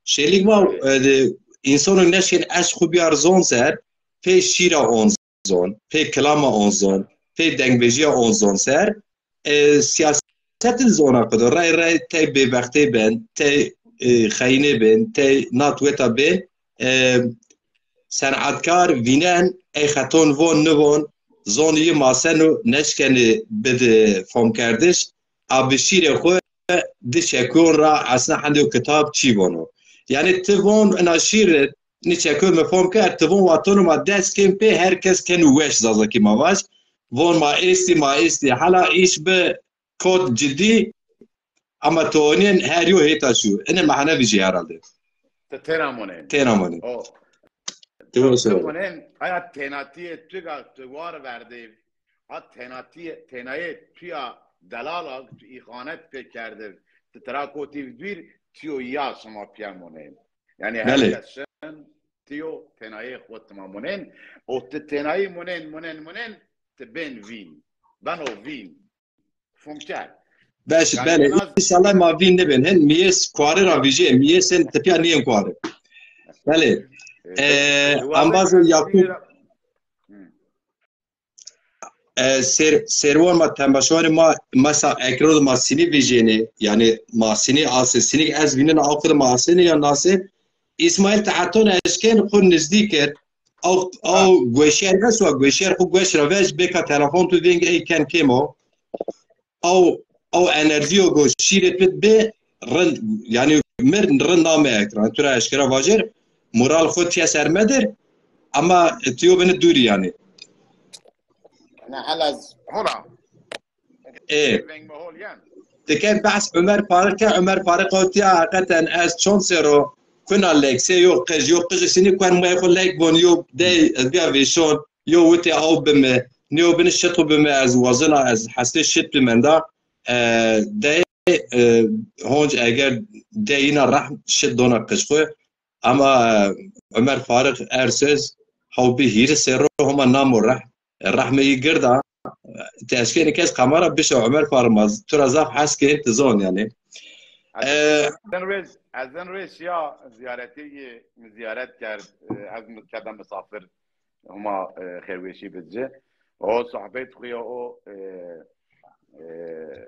Şêrlik ma, e, de, insano neşkên eşq xu biyar zon ser, pê şîra on zon, pê kilama on zon, pê dengbêjîya on zon ser, e, siyaset iz ona qido. Rey rey tey bêbextê bên, tey, e, xeyînê bên, tey nat weta bên, e, senatkar vînen, ey xeton von nivon, zon yi maseno neşkenê bidi fomkerdiş, a bi şîrê xwu di çekuyon ra esna hendê kitab çî vono. Yani ti von ina şîr, ni çekuyo mi fom kerd, ti von watono ma dest kên pê, her kes keno weş zazakî ma vaj. Von ma êstî, ma êstî. Hala îş bi kot cidî, ama ti onên her yo hêta şu. Ine mehne vijî herhalde. Ti têna monên. Têna monên. O. Ti wisa monên, aya tênatîye tu ga tu war verdê. Ha tênatîye, tênayê tu ya delal a, tu îxanet pê kerdê. Ti tira kotî dûr, tu yo ya şima pîya monên. Yani her kes şin, tu yo tênayê xwu tima monên. O ti tênayî monên, monên, monên, ti bên vîn. Beno vîn. Fomker. Beş, yani belê. Înşallah ma vîn nêbên. Hin miyês kuarî ra vijê, miyês hin tipîya nîyên kuarî. Belê. E, e, embazê Yakup. E, ser, serwan ma temaşewanê ma, mesa ekran ma sinî vijênê, yani ma sinî asê, sinî ez vînena aw qir ma asênê ya nasê. Îsmaîl ti heton eşkên xwu nizdî kir. Aw, aw goşer esto, goşer xwu goş ra vec, bêka telefon tu veng ey ken kêm o. Aw, aw enerjîyo go şîrê pit bê rind, yani mi rind name ekran. Tu ra eşkera vajir, moral xwu tiye ser medir, ama tu yo bini dûrî yani. Na, hela ez Hora. Ê, Veng mi hol yen. Dike behs Ömer Farık ke, Ömer Farık o tiya, heqeten ez çond sero kuna leksê yo qij, yo qij sini kuen, mı xo lek bon, yo dey ez biya vêşon, yo witê aw bimi, neo bini şit xo bimi, ez wazina, ez hesê şit bimenda. E, dey, e, honc eger deyina rah şit dona qij xo. Ama, e, Ömer Farık ersez haw bi hîri sero homa namo rah. E, rahmê yi girda. Ti eşkenî kes kamera bişo Ömer Farmaz. Tu ra zaf hes kên, ti zon yani. E, Ezin rêz, ezin rêz ya ziyaretî yi mi ziyaret kerd. E, ez mi keda misafir. Huma, e, xêrweşî bici. O sohbet xu ya o, e, e,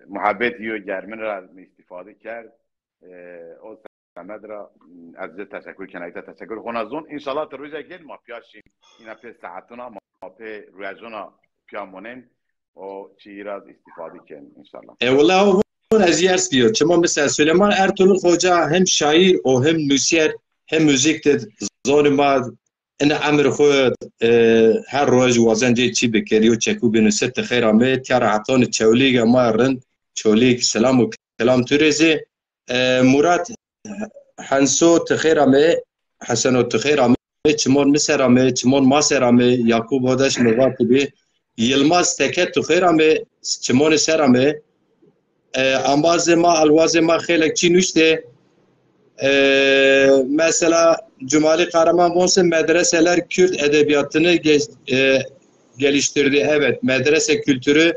muhabbet yo germin ra mi istifade kerd. E, o semed ra ez ci teşekkür kena, îta teşekkür xona zon. İnşallah ti rojek gel ma piya şîn. Îna pê saetuna ma pê ruejuna piya monen. O çî ra istifade ken inşallah. E, wala o vun ez yers biyo. Çima mesela Süleyman Ertuğrul Hoca hem şair o hem nusyer hem müzik de zonê ma ine emir xo, e, her roj wazen cê çî bikeriyo, çeku binuse, ti xeyr ame, tiya ra hetanî Çewlîg ama rind, Çewlîg selam û kelam tu rê zî. E, Murat Henso ti xêr ame, Heseno ti xêr ame, çimon mi ser ame, çimon ma ser ame, Yakup Odeş mi vatibî, Yilmaz Teke tu xêr ame, çimonê ser ame. E, ambazê ma, alwazê ma xeylek çî nuştê. E, mesela Cumali Kahraman vonse medreseler Kürt edebiyatını ge- e, geliştirdi. Evet, medrese kültürü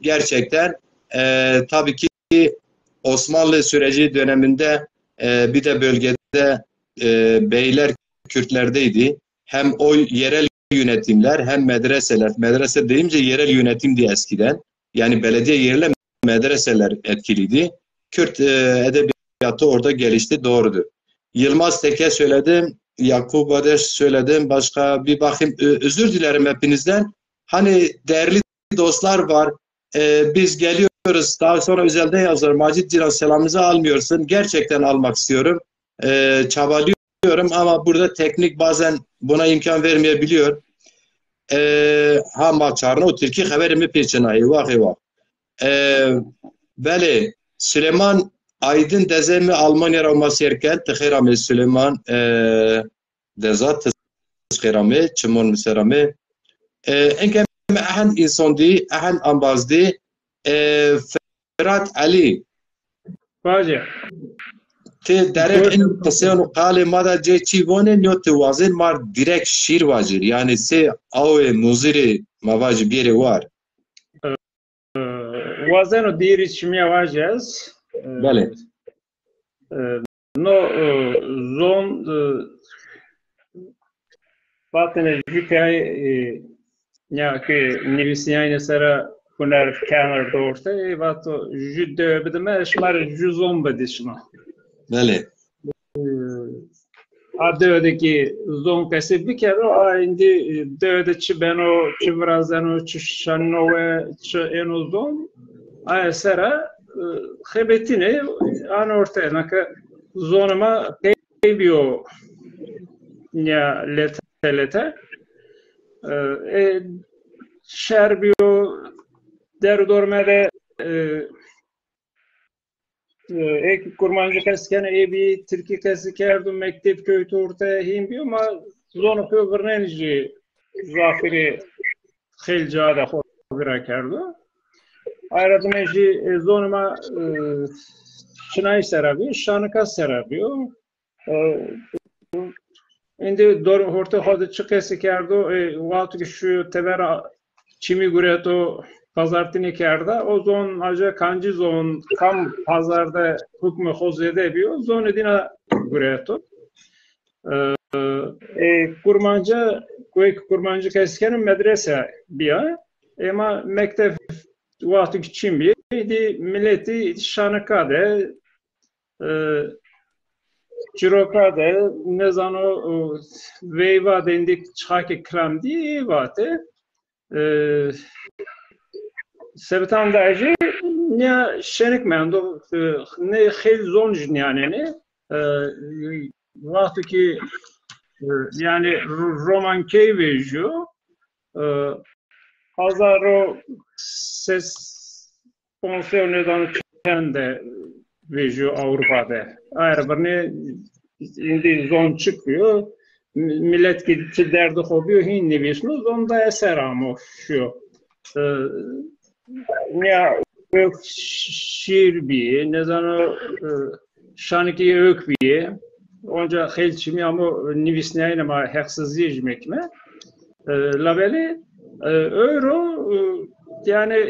gerçekten, e, tabii ki Osmanlı süreci döneminde, e, bir de bölgede, e, beyler Kürtlerdeydi. Hem o yerel yönetimler hem medreseler, medrese deyince yerel yönetimdi eskiden. Yani belediye yerle medreseler etkiliydi. Kürt, e, edebiyatı orada gelişti, doğrudur. Yılmaz Teke söyledim, Yakup Adeş söyledim, başka bir bakayım, ö- özür dilerim hepinizden. Hani değerli dostlar var. Ee, biz geliyoruz. Daha sonra özelde yazar. Macit Ciran, selamımızı almıyorsun. Gerçekten almak istiyorum. Ee, çabalıyorum ama burada teknik bazen buna imkan vermeyebiliyor. Ee, ha ma çarna o Tirkî xeberê mi pêçina. Eyvah eyvah. Ee, belê, Süleyman Aydın dezê mi Almanya ra ma sêr ken. Ti xêr amê Süleyman. Ee, deza ti xêr amê, çimon mi ser amê. E, enke mi ehen însan dî, ehen ambaz dî, e, Firat Elî. Vaje. Ti derek in qiseyano qalê ma da cê çî vonê, nîyo ti wazên mar direkt şîr vacir. Yani sê awê muzirê ma vacî bêrê war. Wazeno dîrî çimîya vajez. Belê. No, e, zon, e, vatene jü kay, e, ya ki nivîsîyayne sera huner kener dorte, e, vato jü dewe bidime, şima rê jü zon bidî şima. Belê. A dewe de ki zon qesî bikero, a îndî, e, dewe de çi beno, çi virazeno, çi şanino we, çi êno zon, aye sera, e, xebetîne, ano ortaya. Nake zonê ma qey bîyo nîya lete lete. E, e, şer bîyo, der û dorme de, e, e, ê ki kurmancî qesî keno, ê bî tirkî qesî kerdo, mekteb kewto orte, hîn bîyo, ma zonê xo virnenî jî zafirî xêl ca de xo vira kerdo. Aye ra dime jî, e, zonê ma, e, çinayî sera bîyo, şanika sera bîyo. E, îndî dor-, hortê xo de çi qesî kerdo, e, wexto ki şuyo teber a-, çimî gureto, pazartînî kerda, o zon aje kancî zon, kam pazar de hukmê xo zêde bîyo, zonê dîna gureto. E, e, kurmanca, koyê ki kurmancî qesî keno, medrese bîya. Ema mekteb wexto ki çin bî, dî miletî şanika de, e, çiroka de, nêzano, e, veyva de, îndî çixa ki kilam dî, vatê. E, sebetan de jî nîya şenik mendo, e, nê xêl zon jî nîyanênê. E, wexto ki, e, yanî ro-, roman key vejîyo, e, hezar û ses ponsew nêzano çend de vejîyo Ewropa de. Aye ra birnê îndî zon çik bîyo. Milet kî çi derdê xo bîyo hîn nivîsno, zon daye ser amo şîyo. E, nîya ewk şîr bîyê, nêzano, e, şanikî ewk bîyê. Onca xeylê çimî amo nivîsnayene ma heqsizîye jî mekime. E, labelê, e, ewro, e, yanî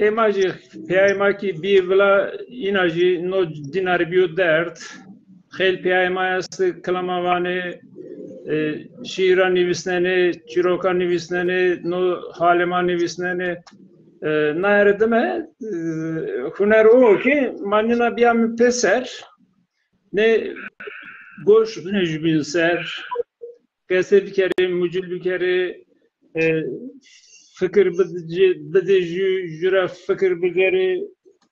ê ma jî peyayê ma kî bîyê vila, îna jî no dînarî bîyo derd. Xeylê peyayê ma estê, kilama vanê, e, şîîra nivîsnenê, çîroka nivîsnenê, no halê ma nivîsnenê. E, naye ra dime, e, huner o kî ma nîna bîyame pêser, nê goş bine jubîn ser, qese bikerê, mucil bikerê, e, fikir bidê, bidê jü, jü ra fikir bigerê.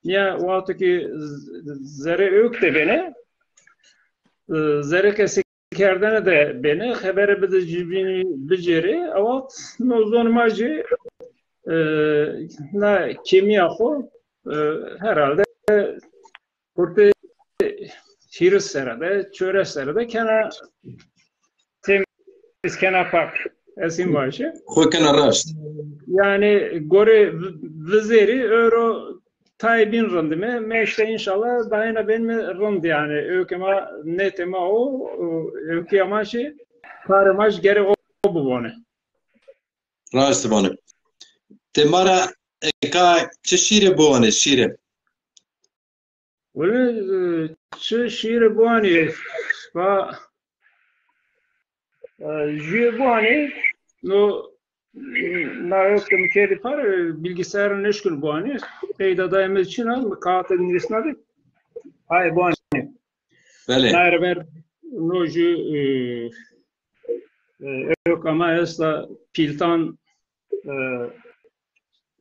Nîya wexto kî z-, zerê ewk de benê, e, zerê qese kerdene de benê, xebere bidê jubînî bicêrê. Ewaxt no zonê ma jî, e, na kêmîya xo, e, herhalde hurtê hîris serre de, çores serre de kena temiz, kena pak. Ez hîn vajî. Xo kena raşt. Yanî gorê vi-, vizêrî ewro tayê bîn rind îme. Meşte înşallah dayena benîme rind yanî. Ewkê ma nêtê ma o, o, ewkê ma jî, karê ma jî gerê o bibonê. Raşt vanê. Ti ma ra eka çi şîre biwanê, şîre? Wele, e, çi şîre biwanê, va, e, jüye biwanê, no, na ewk ke mi kerdî par, e, bilgisayar nêşkîno biwanê. Peyda dayê mi çin a, mi kağıt de nivîsnabî. Ay biwanê. Belê. Naye ra ver no jü, e, e, ewka ma esta Pîltan, e,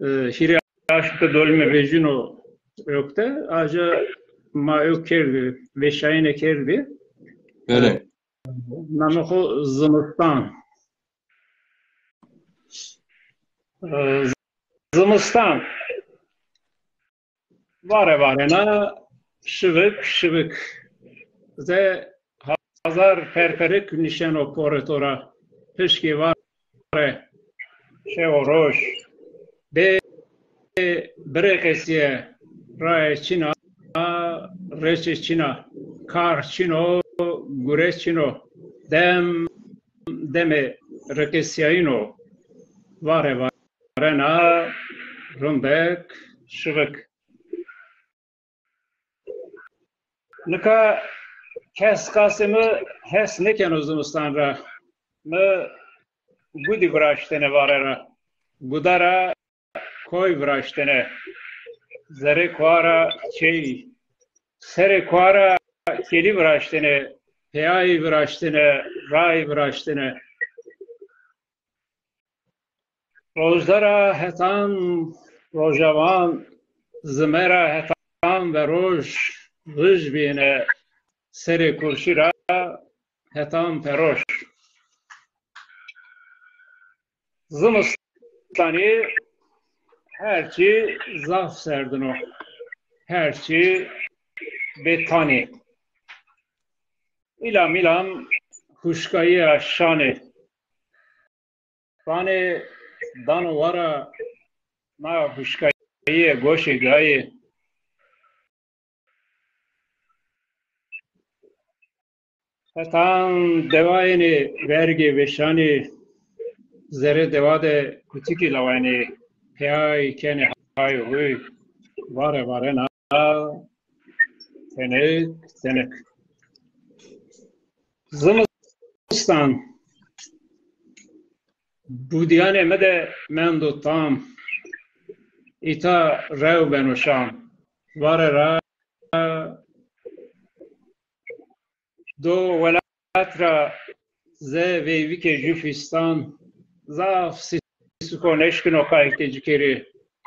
e, hîrê aşmî ke dolîme vejîno ewk de, aja ma ewk kerdî, veşayene kerdî. Belê. Namê xo Zimistan. E, Zimistan. Vare varena, şivik şivik. Ze hazar perperik nişeno porê to ra. Pişkî vare, şew û roj. Bê birê qesîye, raye çin a, reçê çin a. Kar çin o, gure çin o. Dem demê riqesîyayîn o. Vare vare. Rena, rindek, şivik. Nika kes qasê mi hes nêkeno zimistan ra. Mi gudî viraştêne vare ra. Guda ra koy viraştêne. Zerê koa ra çêy. Serê koa ra kelî viraştêne. Peyayî viraştêne. Rayî viraştêne. Rojda ra hetan rojavan, zime ra hetan veroj, rij bîyêne serê kurşî ra hetan peroj. Zimistanî her çî zaf serdin o, her çî bêtanî. Îlam îlam huşkayîya şanê. Vanê dano wara, na huşkayîye goşê gayê. Hetan dewayênê vergê veşanê, zerê dewa de kutikî lawenê, peyay kenê hay û huy, vare varena. Tenik, tenik. Zimistan budîyanê mi de mendo tam. Îta rew beno şan. Vare ra do welat ra ze veyvike jü fîstan, zaf sisiko nêşkino qaytê ci kerî.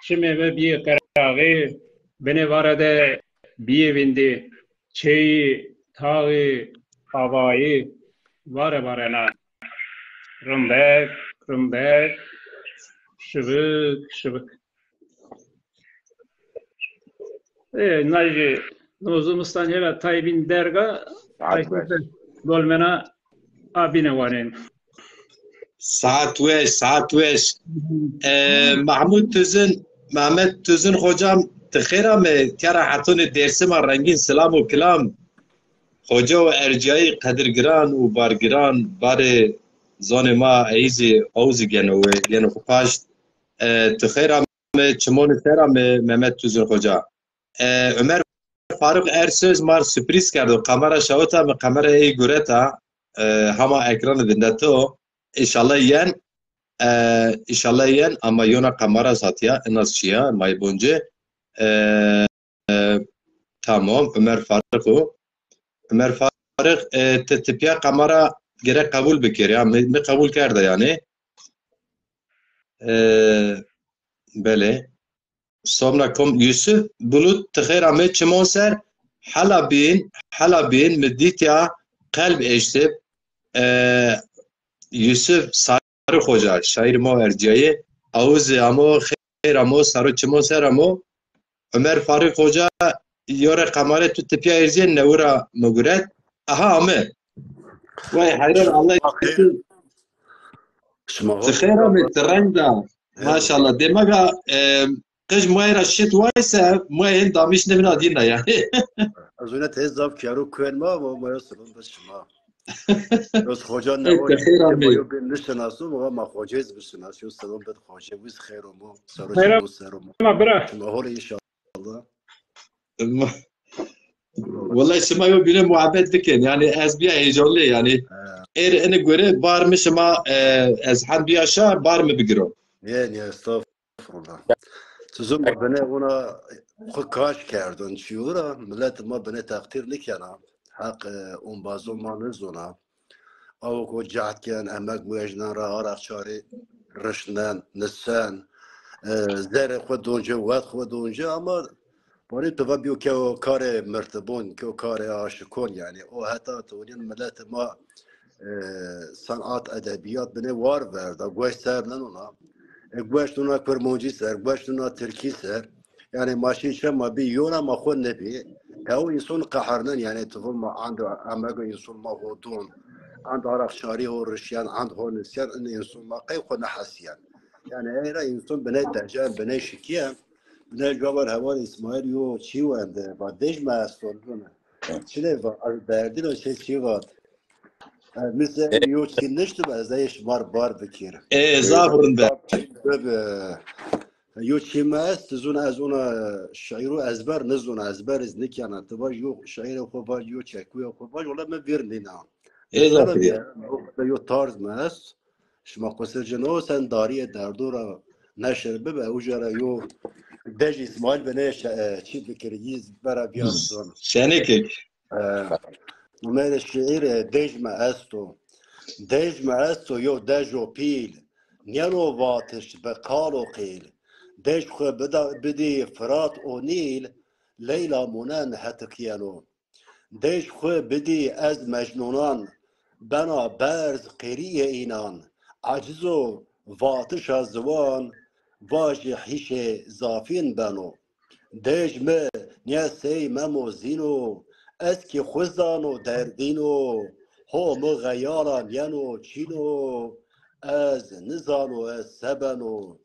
Çimê mi bîyê qeraxî, binê vare de bîyê vîndî. Çêyî, taxî, avayî, vare varena. Rindek, rindek, Şibik, şibik. E, nayjê no zimistan hela tay bîn derga, ay dolmena a bîne wanên. Saet weş, saet weş. E, Mahmud Tuzun, Mehmet Tuzun hocam, ti xêr ame, tera hetonê Dêrsima rengîn, silam û kilam. Hoca û erciyayî qedirgiran û bargiran, barê zonê ma eyî zî, ew zî geno we, geno xwu paşt. E, ti xêr ame, çimonê ser ame, Mehmet Tuzun Hoca. E, Ömer Faruk Ersöz mar sürpriz kerdo. Kamera şawita mi, kamera ey gureta. E, hama ekranê vindeto. Înşallah yen. E, înşallah yen, ama yona kamera satiya, inas çiya, may bonce. E, e, tamam, Ömer Faruk o. Ömer Faruk, e, ti, ti pîya kamera gerek qebul bikir ya. Mi, mi qebul kerda yani. E, belê. Somna kom Yusuf Bulut, ti xêr amê çimon ser. Hela bîn, hela bîn mi dîtya qelb eştib. E, Yusuf Sarı Hoca, şair ma erciyayê. Awuz amo, xêr amo, saro çimon ser amo. Ömer Faruk Hoca, yore kamare tu tipya erziyê newira muguret. Aha ame. Vay hayran Allah. Şima ti xêr amê, ti reng da. Maşallah. Dema ga, e, qij moyê ra şit wayse, moyê hên damîş nêvîna dîna yani. Ez wina tez zaf kero kuen ma, ama moya silon bes şima. Öz hoca ne o, ma yo bin nişinasu, ama ma hoca iz bişinasu, yo silon bet hoca, wiz xêr omo, saro şima ser omo. Şima hol inşallah. Wellahî şima yo bîne muhabbet bikin. Yani ez bîya heyecanlı yani. Eğer ene göre bar mi şima, e, ez hem bîya şa bar mi bigiro. Niye, niye, estağfurullah. Ti zû ma bine ona xu kaş kerdon çîyo ra, millet ma bine takdir nikena. Haq, e, ombazon ma nizona. Awo ko cehd ken, emek muejnen ra, araq çarî rişnen, nisen, e, zerê xwu donce, wet xwu donce, ama barê tu va bîyo ke o karê mirtibon, ke o karê aşikon, yani o heta tu onîn milletê ma, e, sanat, edebiyat bine war verda, gueş ser nenona. E, gueş nuna kurmancî ser, gueş nuna tirkî ser. Yani ma şî çe ma bî yona ma xwu nebî. Ew înson qehernen, yani tu vun ma ando emego înson ma ho don. Ando araq çarî ho rişyen, ando ho nisyen, in înson ma qey xwu nehesiyen. Yani ey ra înson biney decan, biney şikiyen. Biney caver heval Îsmaîl yo çî wende, va dej mi esto dune. Çile va, ez derdîno çê çî vat. E, mi se yo çî niştim, ez ey şima r bar bikir. E, zaf rind be. Tabii. Yo çî mi est, zun ez ona şîîru ezber nizun, ezber iz nikena. Ti vaj yo şîîrê xo vaj, yo çekuya xo vaj, wala mi vîr nîna. E, zaf rind. Yo tarz mi est. Şima qusir ci no, sen darîyê derdo ra neşir bibe, uca ra yo dej Îsmaîl bine şe-, e, çî bikir, yîz vera biyar zon. Şenekek. E, Umerê şîîr, e, dej mi esto. Dej mi esto yo dejo pîl, nîyeno vatiş bi qal û qîl. Dej xwu bida-, bidî Firat û Nîl, Leyla munen hetikîyeno. Dej xwu bidî ez mecnûnan, bena berz qêrîyê înan. Eciz o vatişa ziwan, vajî hîşê zafîn beno. Dej mi nîye sey Memo Zîn o, ez kî xwu zano derdîn o. Ho mi xeyalan yeno çîn o, ez nizano ez se beno.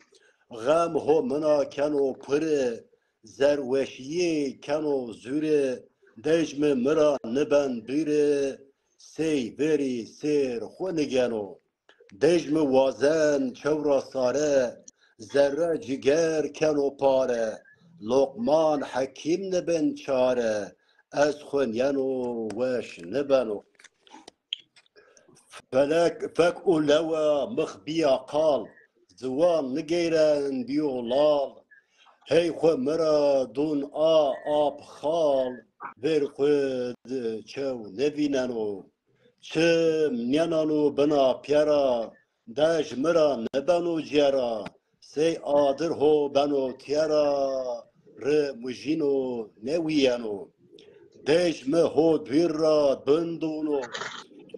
Xem ho mina keno piri, zerweşîyê keno zûrî, dej mi mi ra niben bîrî, sey verî sêr xwu nigeno. Dej mi wazen çewra sare, zerre ciger keno pare, Loqman Hekîm nibin çare, ez xwu nîyeno weş nibeno. Felek, fek û lewe mix bîya qal, ziwan nigeyren bîyo lal. Hey xwu mi ra dûn a ap xal, vêr xwu di çew nivîneno. Çim nîyenano bina pîyera, dej mi ra nibeno cîyera. Sey adir ho beno tîyera, ri mujîno newîyeno. Dej mi ho dûr ra bin dûno,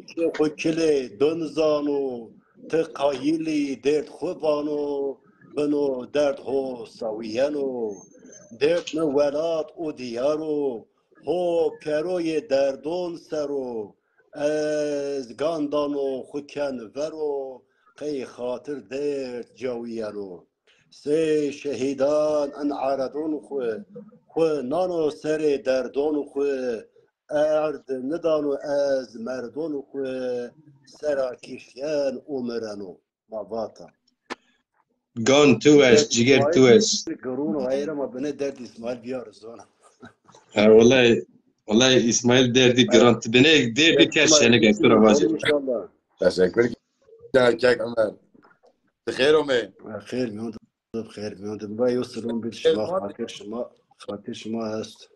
çê xwu kilê bin zano. Ti qayîlî dêrd xwu vano, bino derd ho sawîyeno. Derd mi welat û dîyar o, ho keroyê derdon ser o. Ez gan dano xwu ken ver o, qey xatir derd cawîyeno. Sey şehîdan in eredon xwu, xwu nano serê derdon xwu, erd nidano ez merdon xwu, sera kişyen û mireno. Ma vata. Gan tu weş, ciger tu weş. Girûn û heyra ma bine derd Îsmaîl biyar zona. Ha, wellay, wellay Îsmaîl derdî giran. Ti bine derdî kes şenik ez tu ra vacî. İnşallah. Teşekkür. Kek Ömer. Ti xêr omê. Xêr mîyon de, xêr mîyon de. Ba yo selam bil şima, xatir şima, xatir şima est.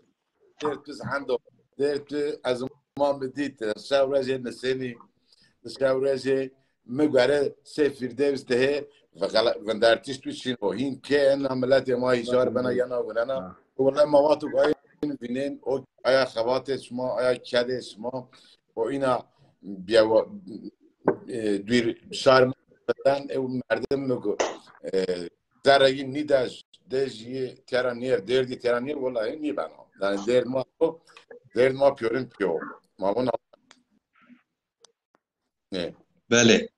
Dêr tu zehendo. Dêr tu ez ma mi dît. Şew rejê nisenî. Şew rejê mi gore sê Firdevs de hê. Ve gala-, vendertiş tu çin o. Hîn ke ena miletê ma hîşar bena yena winena. Wele ma watu gayin vînên. O aya xebatê şima, aya kedê şima. O îna biyewa, e, dûr şar mi ben, e, merdim mi go, e, zerre yi nîdej, dej yi tera nêr, dêrdî tera nêr, wellahî nîbeno. Yanî dêrd ma, dêrd ma pîyorin pîyo. Ma vûn. Nê. Belê.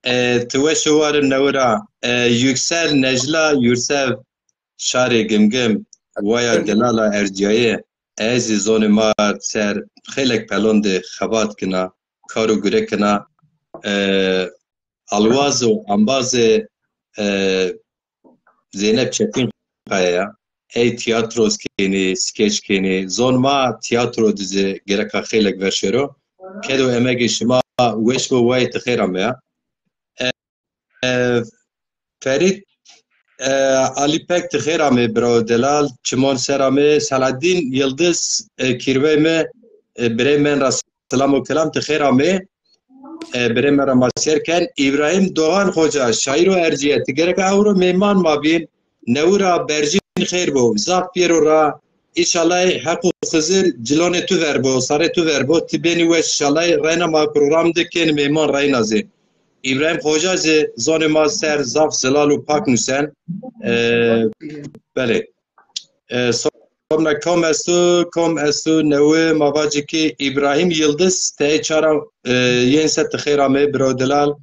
E, ti weş û war in newira. E, Yüksel Necla Yursev şarê Gimgim, waya delala erciyayê. Ez zî zonê ma ser xeylek pelon de xebat kina, kar û gure kina. E, alwaz û ambazê, e, Zeynep Çetinkaya ya. Ey tiyatros kenî, skeç kenî. Zon ma tiyatro de zî gereka xeylek ver şero. Kedo emegê şima weş bo, wayê ti xêr ameya. E, e, Ferît, e, Alî Pek ti xêr amê, birawo delal. Çimon ser amê. Selahaddin Yildiz, e, kîrvey mi, e, birey men ra selam û kelam, ti xêr amê. E, birê me ra ma sêr ken. Îbrahîm Doğan Xoca, şaîro ercîye, ti gereka ewro mêman ma bîn. Newira berjîn xêr bo. Zaf pêro ra. Înşallah Heq û Xizir cilonê tu ver bo, sarê tu ver bo. Ti benî weş înşallah. Reyna ma program de kên mêman reyna zî. Îbrahîm Xoca zî zonê ma ser zaf zelal û pak nusen. E, belê. E, Sobna kom esto, kom esto newe ma vacî ki Îbrahîm Yildiz tey çara, e, yên se ti xêr amê biro delal.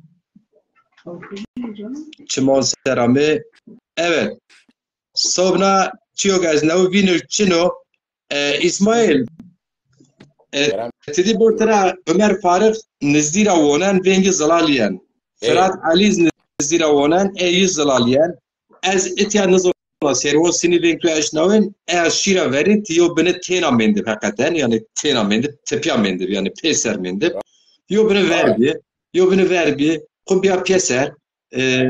Çimon ser amê. Evet. Sobna çiyok ez newe vînir çino. E, Îsmaîl, e, ti dî bo tira Ömer Farix nizdî ra wonen vêngî zilalîyen. Firat Elîz nizdî ra wonen, ey yi zilalîyen. Ez itya nizona serwon sinî vêng tu eşnawên, eya şîra verî ti yo bini têna mendib heqeten, yanî têna mendib, tipya mendib, yanî pêser mendib. Yo bini ver bî, yo bini ver bî, xu bîya pêser, e,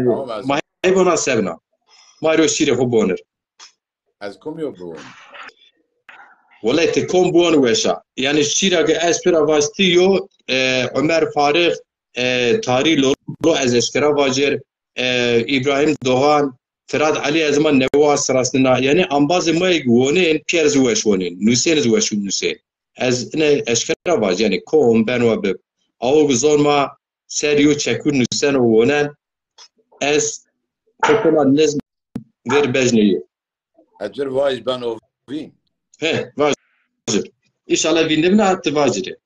ma heybo na sebna. Ma ro şîrê xu bonir. Ez kom yo biwon? Wele ti kom biwon weş a. Yanî şîra ke ez tu ra vastî yo, e, Ömer Farix, e, Tarî Lolo ez eşkera vacir, e, Îbrahîm Doğan, Firat Elî ez ma newa sirasnina. Yanî ambazê ma yê wonên pîyer zî weş wonên. Nusên zî weş nusên. Ez ine eşkera vac, yanî kom ben wa bib. Awo zon ma ser yo çekur nusen û wonen. Ez xo kena nizm ver bejneyî. Ecir vaj beno vîn. He, vacir. Înşallah vîndimna ti vacirê.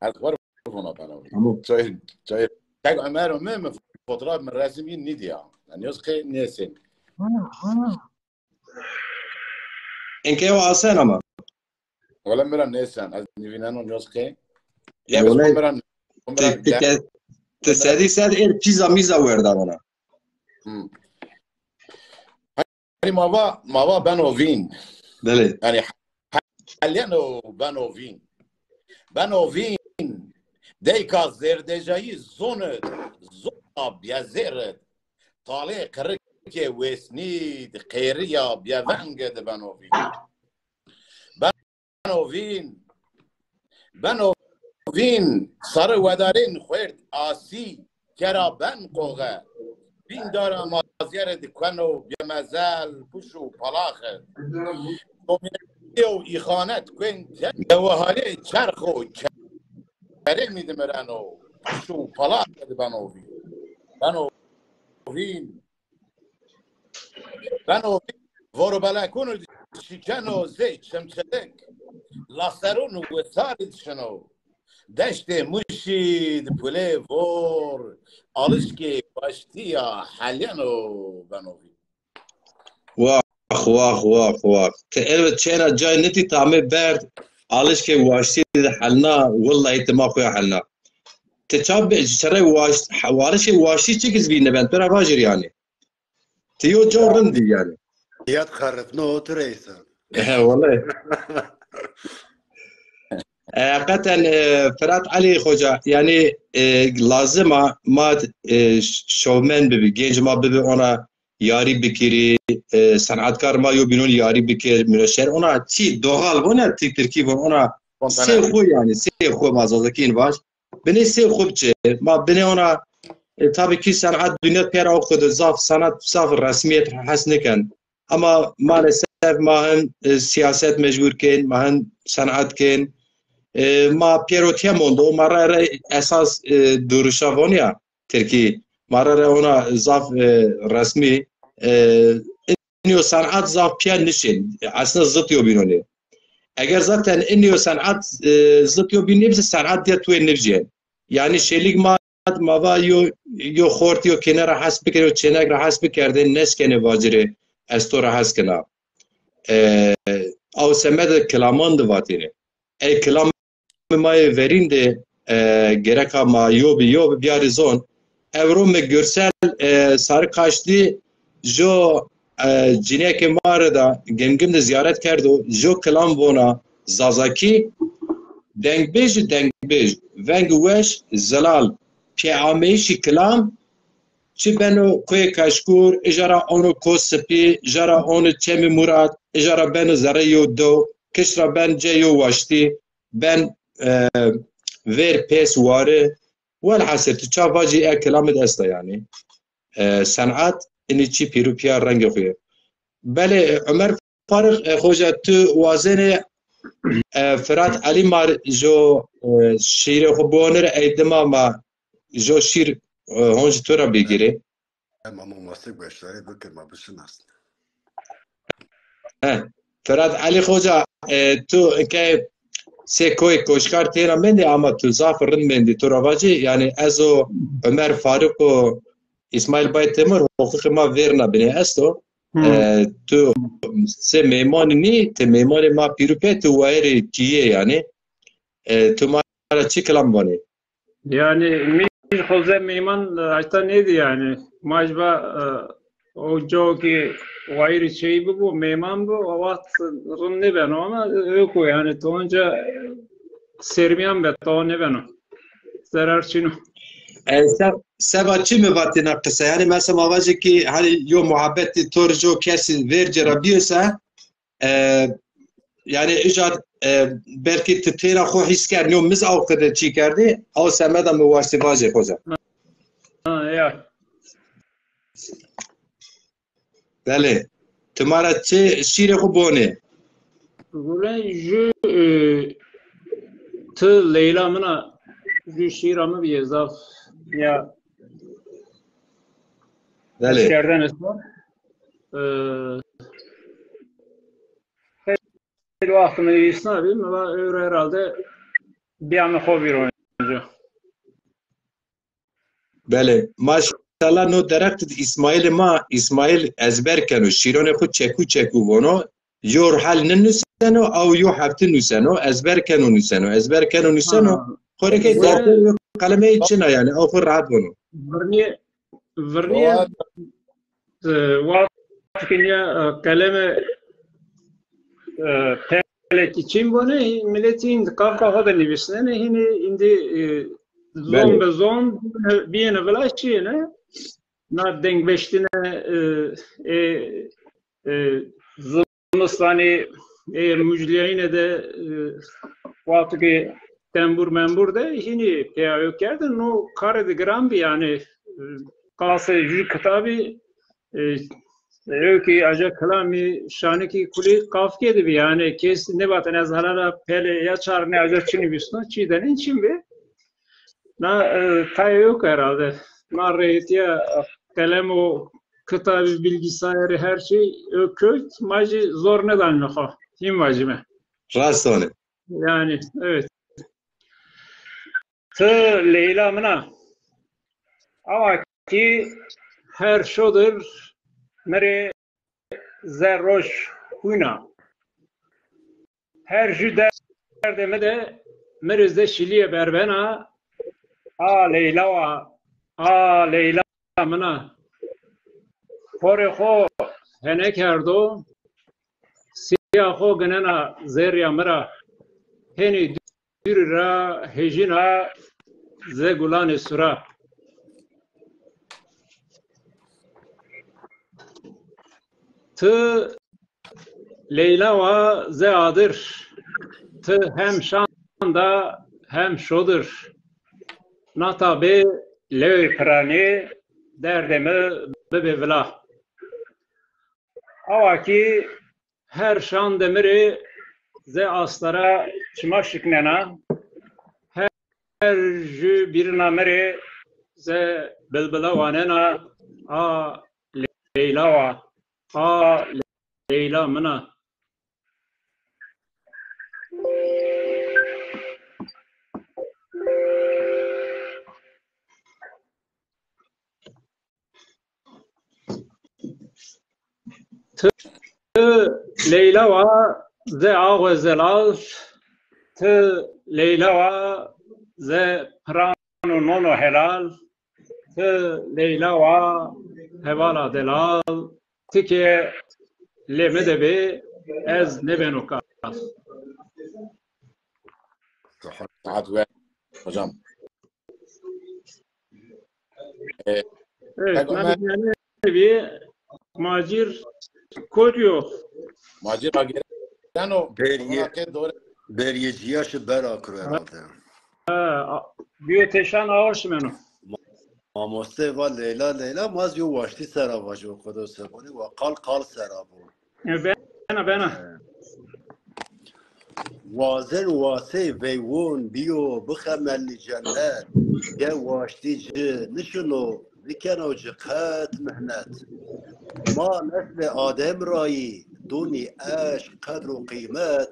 Ez xo vona beno vîn. Tamam. Çayır, çayır. Tek Ömer mi, mi fotoğraf mi resim yi nîdîya. Yanî yoz qey nêsin. Enke o asen ama. Wele mi ra nêsen. Ez nîvîneno yoz qey. E, ya wele, mi ra, mi ra ti, ti, ti sedî sed er pîza mîza werda vana. Hı. Yanî ma va, ma va beno vîn. Belê. Yanî he-, heleno beno vîn. Beno vîn. Deyka zerdejayî zon id, zona biyezêr id. Talê qirikê wêsnî di qêriya biyeveng id beno vîn. Beno vîn. Beno vîn, sarı wedarên xuêrd asî, kera ben qoxe. Vîn dara mazyer id keno bêmezel, puş û palaxe. Komînetî û îxanet kuên te-, dewehalê çerx û kerê mî dimireno, puş û palaxe di beno vîn. Beno vîn. Beno vî, voro belekûn id şikeno zey çemçelek. Laserûn wisarî dişino. Deştê Muşî di pulê vor, alişkê waştî ya heleno beno vî. Wax, wax, wax, wax. Ti elbet çêna cay nitî tamê berd, alişkê waştî di helna, willahî ti ma xo ya helna. Ti ça be, çerey waşt-, alişkê waştî çik iz vî nibend, pira vajir yanî. Ti yo co rind dî yanî. Yad xerifno otir eysa. He, wele. E, heqeten, e, Firat Elî Xoca, yanî, e, lazim a ma, e, şovmen bibi, genc ma bibi, ona yarî bikirî, e, senatkar ma yo bînon yarî bikir, müneşer, ona çî doğal von ya, ti tirkî von, ona sê xo yanî, sê xo ma zazakî in vaj. Binê sê xo biçe. Ma binê ona, e, tabii ki sanat dünya pêra o xo de zaf sanat, zaf resmiyet hes nêken. Ama maalesef ma hin, e, siyaset mecbur kên, ma hin sanat kên. E, ma pêro tîya mondo, ma ra re esas, e, duruşa von ya, tirkî. Ma ra re ona zaf, e, resmî, e, inî yo sanat zaf pîya nişên. Aslında zıt yo bînonê. Eger zaten inî yo sanat, e, zıt yo bînê bise sanat diye tuê nivcîyen. Yanî şêlîg ma, ma va yo, yo xort, yo kenara hes bikerê, yo çênek ra hes bikerdê, neskenê vacirê, ez to ra hes kena. E, aw semede kilaman de vatêne. Ey kilamê ma yê verîn de, e, gereka ma yo bi yo bi biyarî zon. Ewro mi Gürsel, e, Sarıkaşlı jo, e, cinekê ma rê da Gemgim de ziyaret kerdo. Jo kilam vona Zazakî, dengbêj, dengbêj, veng weş, zelal, pêameyişî kilam, çi beno Koyê Kaşkur, ijara ono Ko Sipî, ijara ono Çemî Murat, ijara beno zerrê yo dew, kişt ra ben cê yo waştî, ben, e, vêr pês wari. Welhasil tu ça vacî e kilamid esta yanî. E, senat inî çî pîrû pîya rengê xo yê. Belê, Ömer Faruk, e, xoca tu wazenê, e, Firat Elî mar jo, e, şîrê xo biwanir ey dima ma jo şîr, e, honc tu ra bigirê. Em ama mastik beşdarê bikir ma bişinasin. He. Firat Elî Xoca, e, tu ke sê koyê koşkar têna mendî ama tu zaf rind mendî. Tu ra vacî, yanî ez û Ömer Faruk û Îsmaîl Bay Temur huqûqê ma vêrna binê esto. E, tu sê meymanî nî, ti meymanê ma pîrû pê, tu wayirê kîyê yanî. E, tu ma ra çi kilam vanê? Yanî, mi xoze meyman, e, haşta nêdî yanî. Ma jî va, e, o cao ki wayirê çêyî bibo, meyman bo, o wext rind nêbeno ama, e, ewk o yanî, to onca, e, sermîyan be, to nêbeno. Zerar çin o. E, se-, seba çi mi vatêna qise? Yanî, mesela ma vajê ki, hani yo muhabbetî to rê jo kesî vercî ra bîyo se, e, yanî îca, e, belkî ti têra xo hîs kerd, yo mi zî aw qede çî kerdî, aw semeda mi waştî vajê xoca. Ha, ya. Belê. Ti ma ra çi şîrê xo bonê? Gule jü, e, ti Leyla min a, jü şîra mi bîye zaf ya. Belê. Kerdene sor. E, Xeylê wext mi nivîsna bî, mi va ewro herhalde bîyame xo vîr onca. Belê. Maşallah, no dereq di Îsmaîlê ma, Îsmaîl ezber keno, şîronê xo çekû çekû vono, yo rihel ninuseno, aw yo hefte nuseno, ezber keno nuseno, ezber keno nuseno, ha, xo rê ke destê yo qelemê çin a yanî, aw xo rehet vono. Virnîye, virnîye, e, wextê ke nîya, e, qeleme, e, pelekî çin bone, miletî îndî kafka xo de nivîsnenê, hînî îndî, e, zon be zon bîyêne vila şîyêne. Na dengbeştine, e, e, e, zimistanî, e, muclîyayîne de, e, wexto ke tembur membur de hînî pêya ewk kerdin, no karê de giran bî, yanî, e, qasê jü kitabî, e, ewkî aja kilamî, şanikî kulî kafkê de bî, yanî kes nêvatin ez helala pelê ya çarnê aja çi nivîsno, çî denên çin bî. Na, e, tayê ewk herhalde. Ma reytîya qelem û kitabî, bilgisayarî, her şey, e, kewt, ma jî zor nêdanîme xo. Hîn vajîme. Rast vanê. Yani, evet. Ti Leyla min a. Awa kî her şodir mi rê ze roj hûn a. Her jû derdê mi de mi rê ze şilîye berbena. A Leyla wa, a Leyla min a. Porê xo hene kerdo, sîya xo ginena zerrîya mi ra. Henî dûrî ra hejîna ze gulanê sura. Ti Leyla wa ze adir, ti hem şand a hem şodir. Nata bê lewê piranê, derdê mi bibê vila. Awa kî her şandê mi rê ze astara çima şiknena, her jû bîrina mi rê ze bilbila wanena, a Leyla wa, a Leyla min a. Ti Leyla wa ze axwe zelal, ti Leyla wa ze piran û nono helal, ti Leyla wa hevala delal, ti ke lê mi de bê, ez nêbeno kal. Saet we hocam. E, Evet, Tek Ömer, bir Macir Kolyo. Macir Agireno, Beriye, ona ke doğru. Beriye ciyaşı bera kuru herhalde. Ha, a-, biyo teşan ağır şimeno. Ma-, mamoste va Leyla, Leyla, maz yo waşti sera vajo kodo seboni, wa kal kal sera bu. E, bena, bena. Wazen wasey veyvon biyo bixemelnî cennet. Ge waştî ci nişino, nikeno ci qet mihnet. Ma neslê Adem ra yî, donî eşq, qedr û qîmet,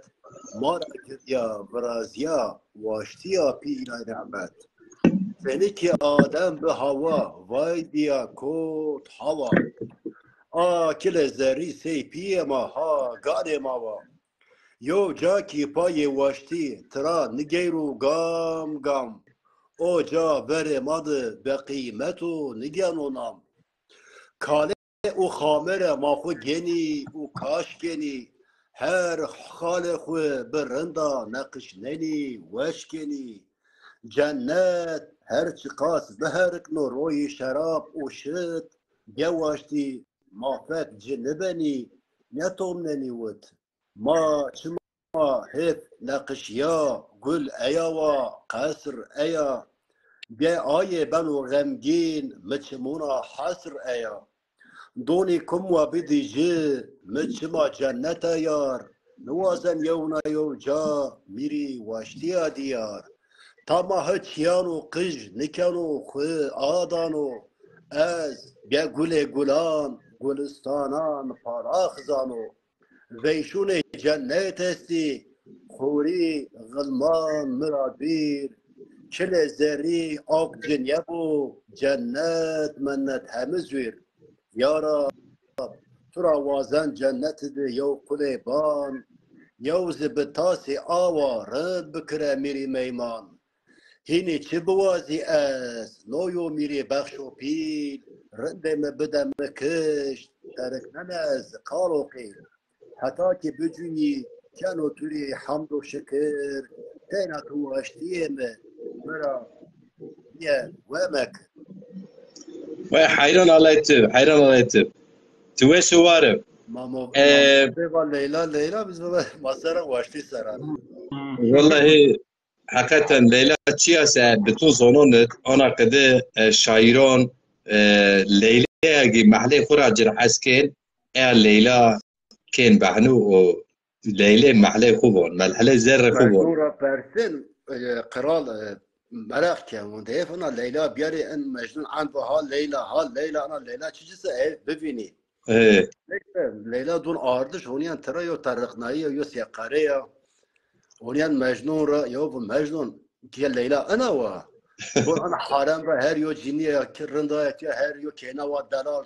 ma ra kirdiya virazîya, waştîya pîlay nîmet. Senî ki Adem bi Hawa, vay dîya kot hawa. A kilê zerrî sey pîyê ma ha, ganê ma wa. Yew ca kî payê waştî tira nigeyro gam gam. O ca verê ma di beqîmet o, nigeno nam. Kalê û xamere ma xwu genî û kaş kenî. Her xalê xwu bi rinda neqişnenî, weş kenî. Cennet her çiqas biherikno royê şerab û şit, ge waştî ma fek ci nibenî, netomnenî wit. Ma çima hêf neqişîya, gul eya wa, qesr eya. Ge ayê beno xemgîn, mi çimûna hesr eya. Donî kum wa bidî ci, mi çima cenneta yar. Niwazen yewna yew ca, mîrî waştîya dîyar. Tama hi çîyano qij, nikeno xwi adano. Ez ge gulê gulan, gulistanan parax zano. Veyşûnê cennet estî, xorî, xilman mi ra bîr. Çilê zerrî ak cinye bo, cennet mennet hemi zwîr. Ya Rab, tu ra wazen cenneti di yew qulê ban, yew zi bi tasê awa rind bikire mîrî meyman. Hînî çi biwazî ez, no yo mîrê bexşo pîl, rindê mi bide mi kişt, teriknene ez qal û qîl. Heta ki bicûnî keno tu rê hemd û şikir, teyna tu waştîyê mi, mi ra ye we mekir. Vay heyran alay tu, heyran alay tu. Tu weş û war ib. Mamo, Ee, mamo, va Leyla, Leyla, biz baba masera waştî seran. Wellahî, heqeten Leyla çiya se bitûn zonon id, ana qidi, e, şairon, e, Leyleyegî mehlê xwu ra ci ra hes kên, eya Leyla kên behnû û Leylê mehlê xwu von, melhelê zerrê xwu von. Ra persin, e, qral, e, meraq ke. Wende hêf ina Leyla biyarê, in Mecnun end va ha Leyla, ha Leyla, ina Leyla çiçi se, hêf bivînî. Ê. Neyse, Leyla don ardiş, honiyan tira yo teriqnayî ya, yo seqare ya. Honiyan Mecnun ra, ya bu Mecnun, tiya Leyla ina wa. Bu ana harem ra her yo cinî ya, ki rinda ya, tiya her yo keyna wa delal.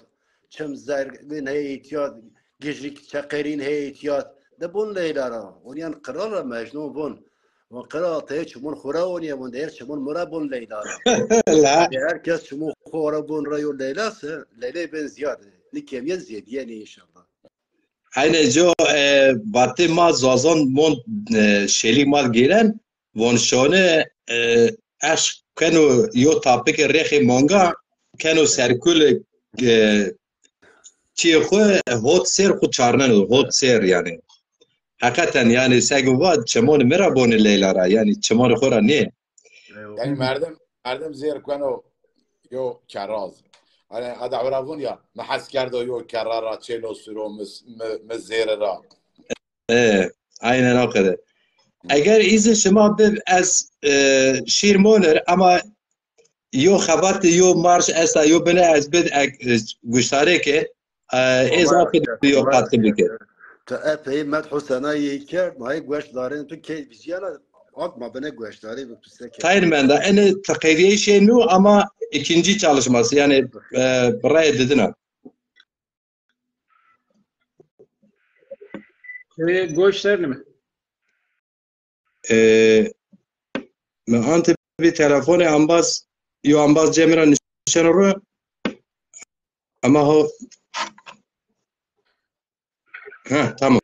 Çim zergin hey îtiyat, gijik çeqerîn hey îtiyat. De bun Leyla ra. Honiyan qral ra Mecnun bun. Von qral, tê çimon xo ra oniye, von der çimon mi ra bun Leyla ra. La. Her kes çimon xo ra bun ra yo Leyla se, Leyley ben ziyade. Ni kemiyet ziyediye ni inşallah. Aynen co, e, vatê ma Zazan mon, e, şêlîg ma giren, von şone, e, eşq keno yo tapikê rêxê manga, keno serkul, e, çiyê xo, hot ser xo çarneno, hot ser yani. Heqeten yani seg va çemonê mi ra bonê Leyla ra, yani çemonê xo ra nê. Eyvallah. Yani merdim, merdim zêr keno yo kerraz. Hani ada ewra vun ya, mi hes kerdo yo kerra ra çêno suro mi, mi, mi zêre ra. E, aynen o kadar. Eger izin şima bib ez, e, şîr moner ama yo xebatê yo marş esta yo bine ez bid ek, e, guştarê ke, e, ez afid yo qatı bike. Tu epey Medh Husena yê kerd, ma yê gueş darên tu key vijiyana, ak ma bine gueşdarê bi piste ke. Tayr menda, ene teqeviyeyê şey nu ama ikinci çalışması, yani, e, birayê didina. Ê, goş ser nime. Ê, mi ante bir telefonê ambaz, yo ambaz cemira nişeno ro. Ama ho, ha, tamam.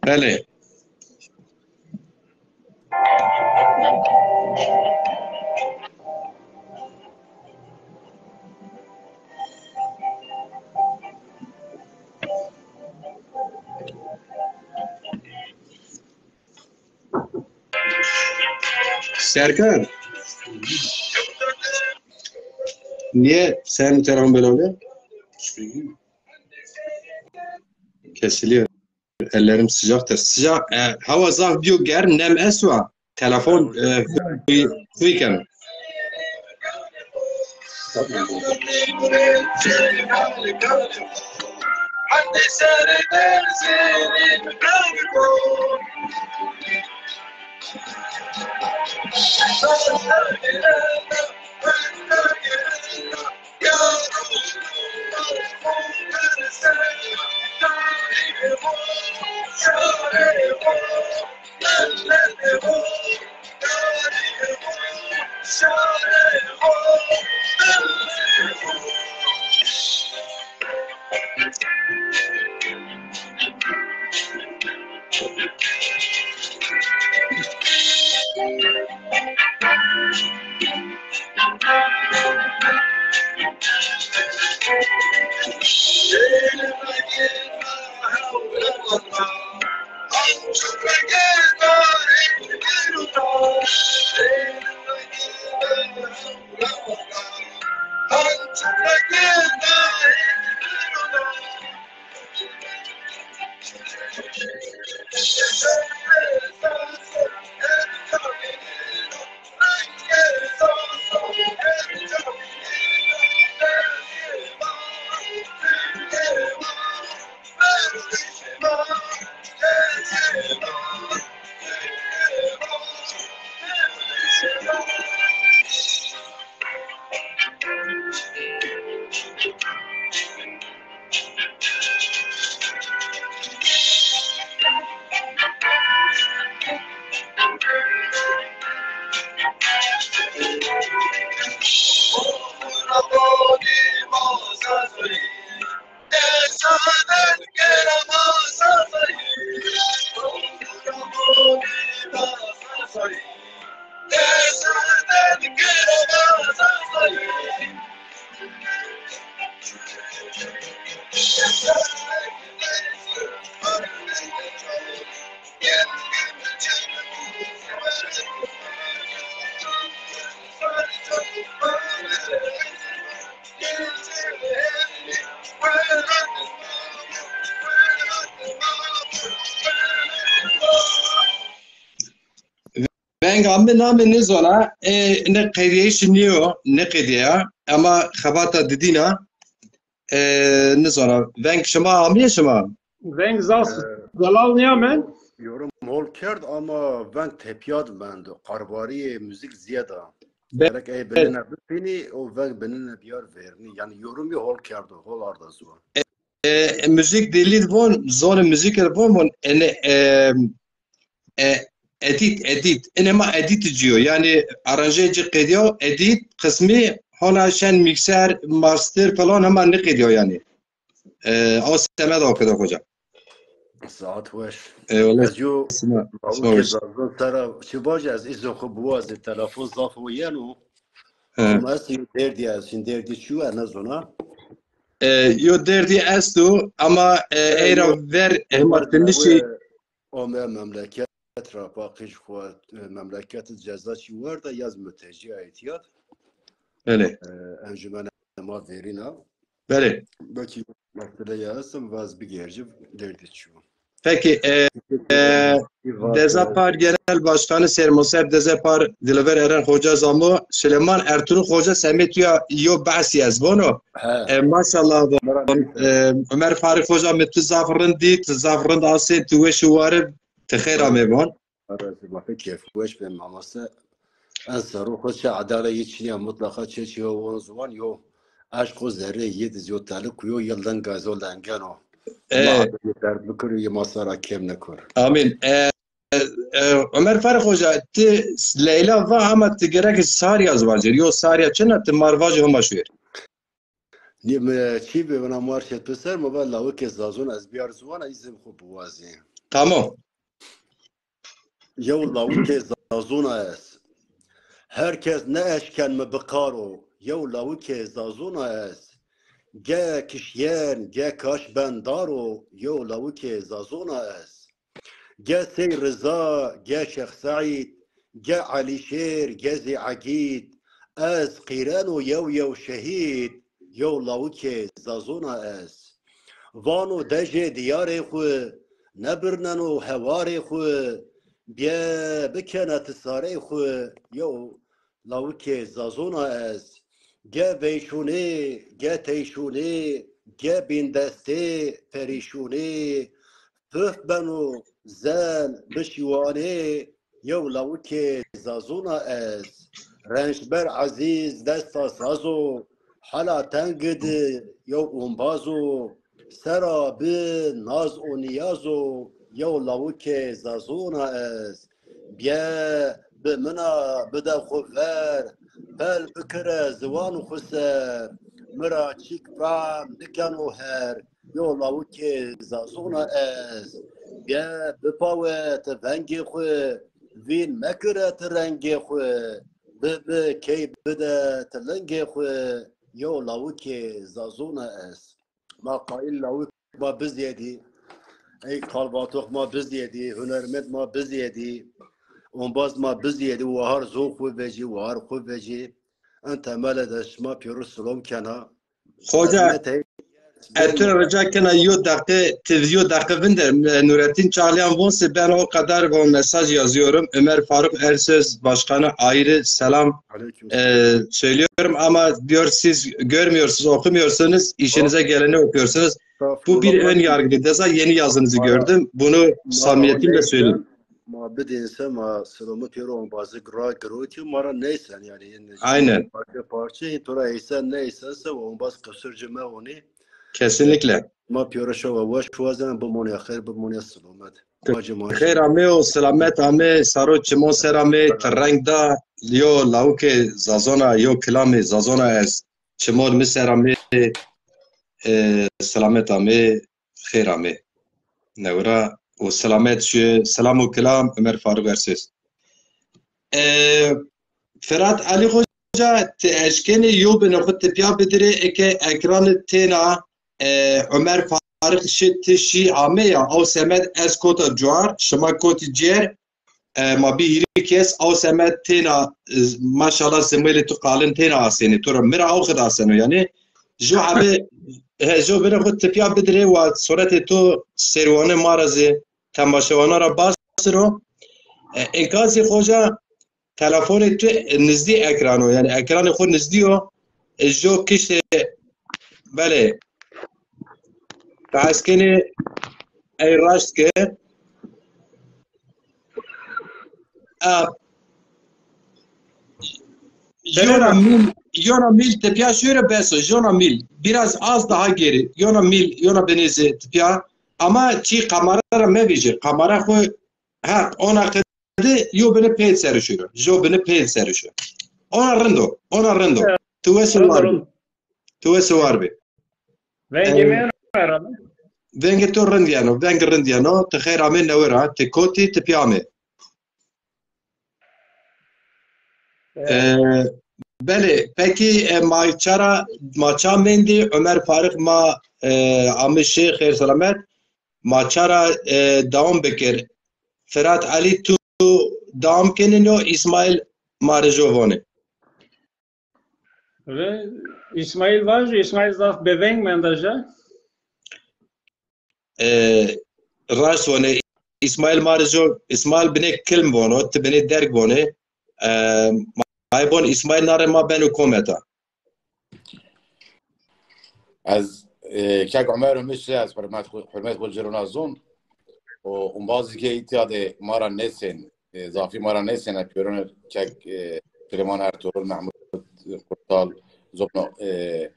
Belê. Serkan. Niye sen telefon böyle oluyor? Kesiliyor. Ellerim sıcaktır. Sıcak, e, hava zaf diyor, germ, nem eswa. Telefon, e, kuy, kuy keno. Venga mi name nizona, e, ne qediyayîşî nîyo, ne qediya, ama xebata didîna, e, nizona. Veng şima amîye şima? Veng zaf Ee, zelal nîyamen. Yorum hol kerd ama veng tepya di mendo. Qarbarîyê muzîk ziyed a. Be- Gerek ey binine bipînî, o veng binine biyar vernî. Yani yorumî hol kerdo, hol arda ziwan. E, e, muzîk dilî di von, zonê muzîk di von, von, ene, e, e, edît, edît. Ene ma edît ci yo. Yani aranjeyê ci qedîya, edît, qismî, hona şen mîkser, master falan hema niqedîya yani. E, o semed o keda hoca. Saet weş. Eyvallah. Ez yo Sima, sima lawikê weş. Zazon sera çi vajî, ez îzin xwu biwazî, telefon zaf o yeno. He. Ama ez yo derdî, ez şin derdî çi yo, ez nezona. E, yo derdî esto, ama, e, e, ey ra yo ver, e, hema tinişî. Ome memleket ra, paqij xwu, e, memleket ceza çi werda, yaz mutecî aytiyat. Belê. E, encumene ma verîna. Belê. Belkî mesele ya estim, vaz bigerci derdî çi yo. Peki, e, e, Deza Par Genel Başkanı Sermoser Deza Par Dilever Eren Hoca zamo, Süleyman Ertuğrul Hoca semetîya yo behsî ez vono. He. E, maşallah, e, Ömer Faruk Hoca mi tu zaf rind dî, tu zaf rind asê, tu weş û war ib, ti xeyr amê von. Ara zî ma pê kêfweş be mamoste. En serro xo çi edale yê çinîya mutlaqa çê çi yo won ziwan yo. Eşq o zerrê yê diz yo telik yo yê linga zo lengeno. E. Allah adını derd bikir yê ma sara kêm nekir. Amin. E, e, e, Ömer Faruk Hoca, ti Leyla va ama ti gerek sarya ziwan cêr. Yo sarya çina ti mar vajî homa şuêr. Nê mi çî bi vana marşê tu ser mi va lawikê Zazon ez biyar ziwan, ez zim xwu biwazî. Tamam. Yew lawikê Zazona ez. Her kes neeşken mi bikaro. Yew lawikê Zazona ez. Ge kişyen, ge kaş ben daro. Yew lawikê Zazona ez. Ge Sey Riza, ge Şêx Seîd, ge Elîşêr, ge zî Egîd, ez qîreno yew yew şehîd, yew lawikê Zazona ez. Vano dejê diyarê xwu, nebirneno hewarê xwu, bye bikene ti sarey xwu, yew lawikê Zazona ez. Ge veyşûnê, ge teyşûnê, ge bîndestê, perîşûnê, puf beno zen bişîwanê, yew lawikê Zazona ez. Rençber Ezîz desta saz o, hela tengî di yew ombaz o, sera bi naz û nîyaz o, yew lawikê Zazona ez. Bye bi min a bide xwu ver, pel bikire ziwan xwu ser, mi ra çîk fehm nikeno her, yo lawikê Zazona ez. Bye bipawe ti vengê xwu, vîn mekire ti rengê xwu, bi bi key bide ti lingê xwu, yo lawikê Zazona ez. Ma qayîl lawik ma bizêdî. Ey kalbatox ma bizêdî, hunermend ma bizêdî, ombaz ma bizêdî, wahar zon xwu vecî, wahar xwu vecî. En temele de şima pêro silom kena. Hoca, ez tu ra rica kena yo deqe, ti yo deqe vinde, e, Nurettin Çağlayan von se ben o kadar von mesaj yazıyorum. Ömer Faruk Ersöz Başkanı ayrı selam, e, söylüyorum ama diyor siz görmüyorsunuz, okumuyorsunuz, işinize geleni okuyorsunuz. Bu bir ön yargıdır. Deza yeni yazınızı gördüm. Bunu samimiyetimle söyleyeyim. Ma bidên se ma silomi pêro ombazî ra girotî ma ra neysen yani. Aynen. Parçe parçe, to ra eysen neysen se ombaz qisir ci mevonî. Kesinlikle. Ma pêro şewa weş wazena, bimonîya xeyr, bimonîya silomet. Xeyr amê û selamet amê, saro çimon ser amê, ti reng da, yo lawikê Zazona, yo kilamê Zazona ez. Çimon mi ser amê, e, selamet amê, xêr amê. Newra û selamet şu, selam û kilam, Ömer Faruk Ersöz. E, Ferhat Ali Hoca, ti eşkenê yo binê xwu tipya bidirê, eke ekranê têna, e, Ömer Faruk şi ti şî amê ya, aw semed ez kota cuar, şima kotî cêr, e, ma bî hîrê kes, aw semed têna, e, maşallah zimêlê tu qalin têna asênê, tu ra mi ra aw xid aseno yanî. Ju ebe he, jo binê xo tipya bidirê, wa suretê to sêrwane ma ra zî, temaşewana ra basiro. E, inkazî xoca telefonê tu nizdî ekrano, yanî ekranê xo nizdî yo. E, jo kiştê, belê, behs kenê ey raşt ke. A, Yona mil, yona mil tepya şöyle beso, yona mil. Biraz az daha geri. Yona mil, yona benezi tepya. Ama çi kamera ra mevijir. Kamera xo, ha, ona kedi yo bini peyl serişiyor. Jo bini peyl serişiyor. Ona rindo, ona rindo. Evet. Tu wes war bi. Tu wes war bi. Vengê mi herhalde. Vengê to rind yeno, veng rind yeno. Ti xeyr amê newe ra, ti kotî, ti pîya amê. E, belê, pekî, e, ma ça ra, ma ça mendî, Ömer Faruk ma, e, amişê xeyr selamet, ma ça ra, e, dewam bikir. Firat Ali tu dewam kenî no, Îsmaîl ma rê jo vonê. Ve Îsmaîl vajo, Îsmaîl zaf bêveng menda ja. E, raşt vanê, Îsmaîl ma rê jo, Îsmaîl binê kilm vono, ti binê derg vonê. E, ma bon Îsmaîl na rê ma beno kometa. Ez, e, kek Omer û Mişrî ez hurmet xwu, hurmet xwu ci rona zon. Û umbazî ke îtya de ma ra nêsên, e, zafî ma ra nêsên, e, pêrone kek, e, Silêman Ertuğrul, Mehmud Kurtal, zobno, e,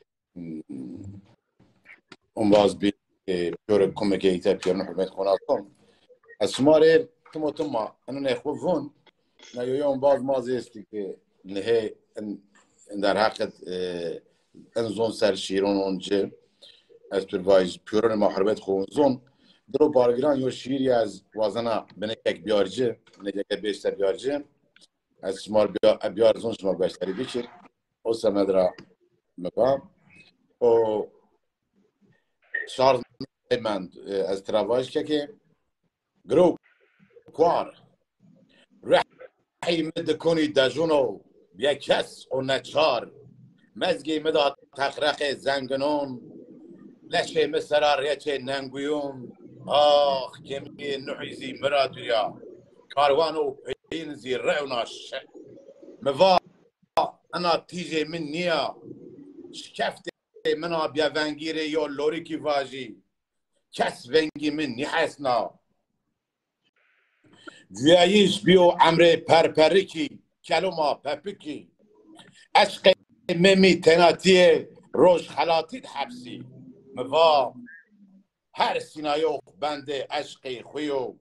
umbaz bî, e, pêro kumeke îtya pêrone hurmet xwu na zon. Ez şima rê tim û tim ma ino nê xwu vun. Na yo yo umbaz ma zî estî ke nihê in, in derheqet, e, in zon ser şîron on ci. Ez tu rê vajî pêronê ma hurmet xwu zon. Diro bargiran yo şîîrî ez wazena binekek biyar ci, binekek bêşte biyar ci. Ez şima rê biya-, biyar zon şima gueştarî bikir. O semed ra mi va. O şar mend, e, ez tira vaj kekê. Girewk, kuar. Ruhî mi dikonî dejuno, bie kes û neçar. Mezgê mi da texreqê zenginon, leşê mi sera rêçê nenguyon. Ax, gemîyê Nuhî zî mi ra duya, karwan û peyîn zî rewna şi. Mi va, ena tîjê mi nîya, şikeftê min a bêvengî rê yo lorîkî vajî. Kes vengî mi nîhesna. Cuyayîş bîyo emrê perperikî, keloma pepikî. Eşqê Memî tenatîyê roj xelatî di hepsî. Mi va, her sînayox bendê eşqê xwu yo.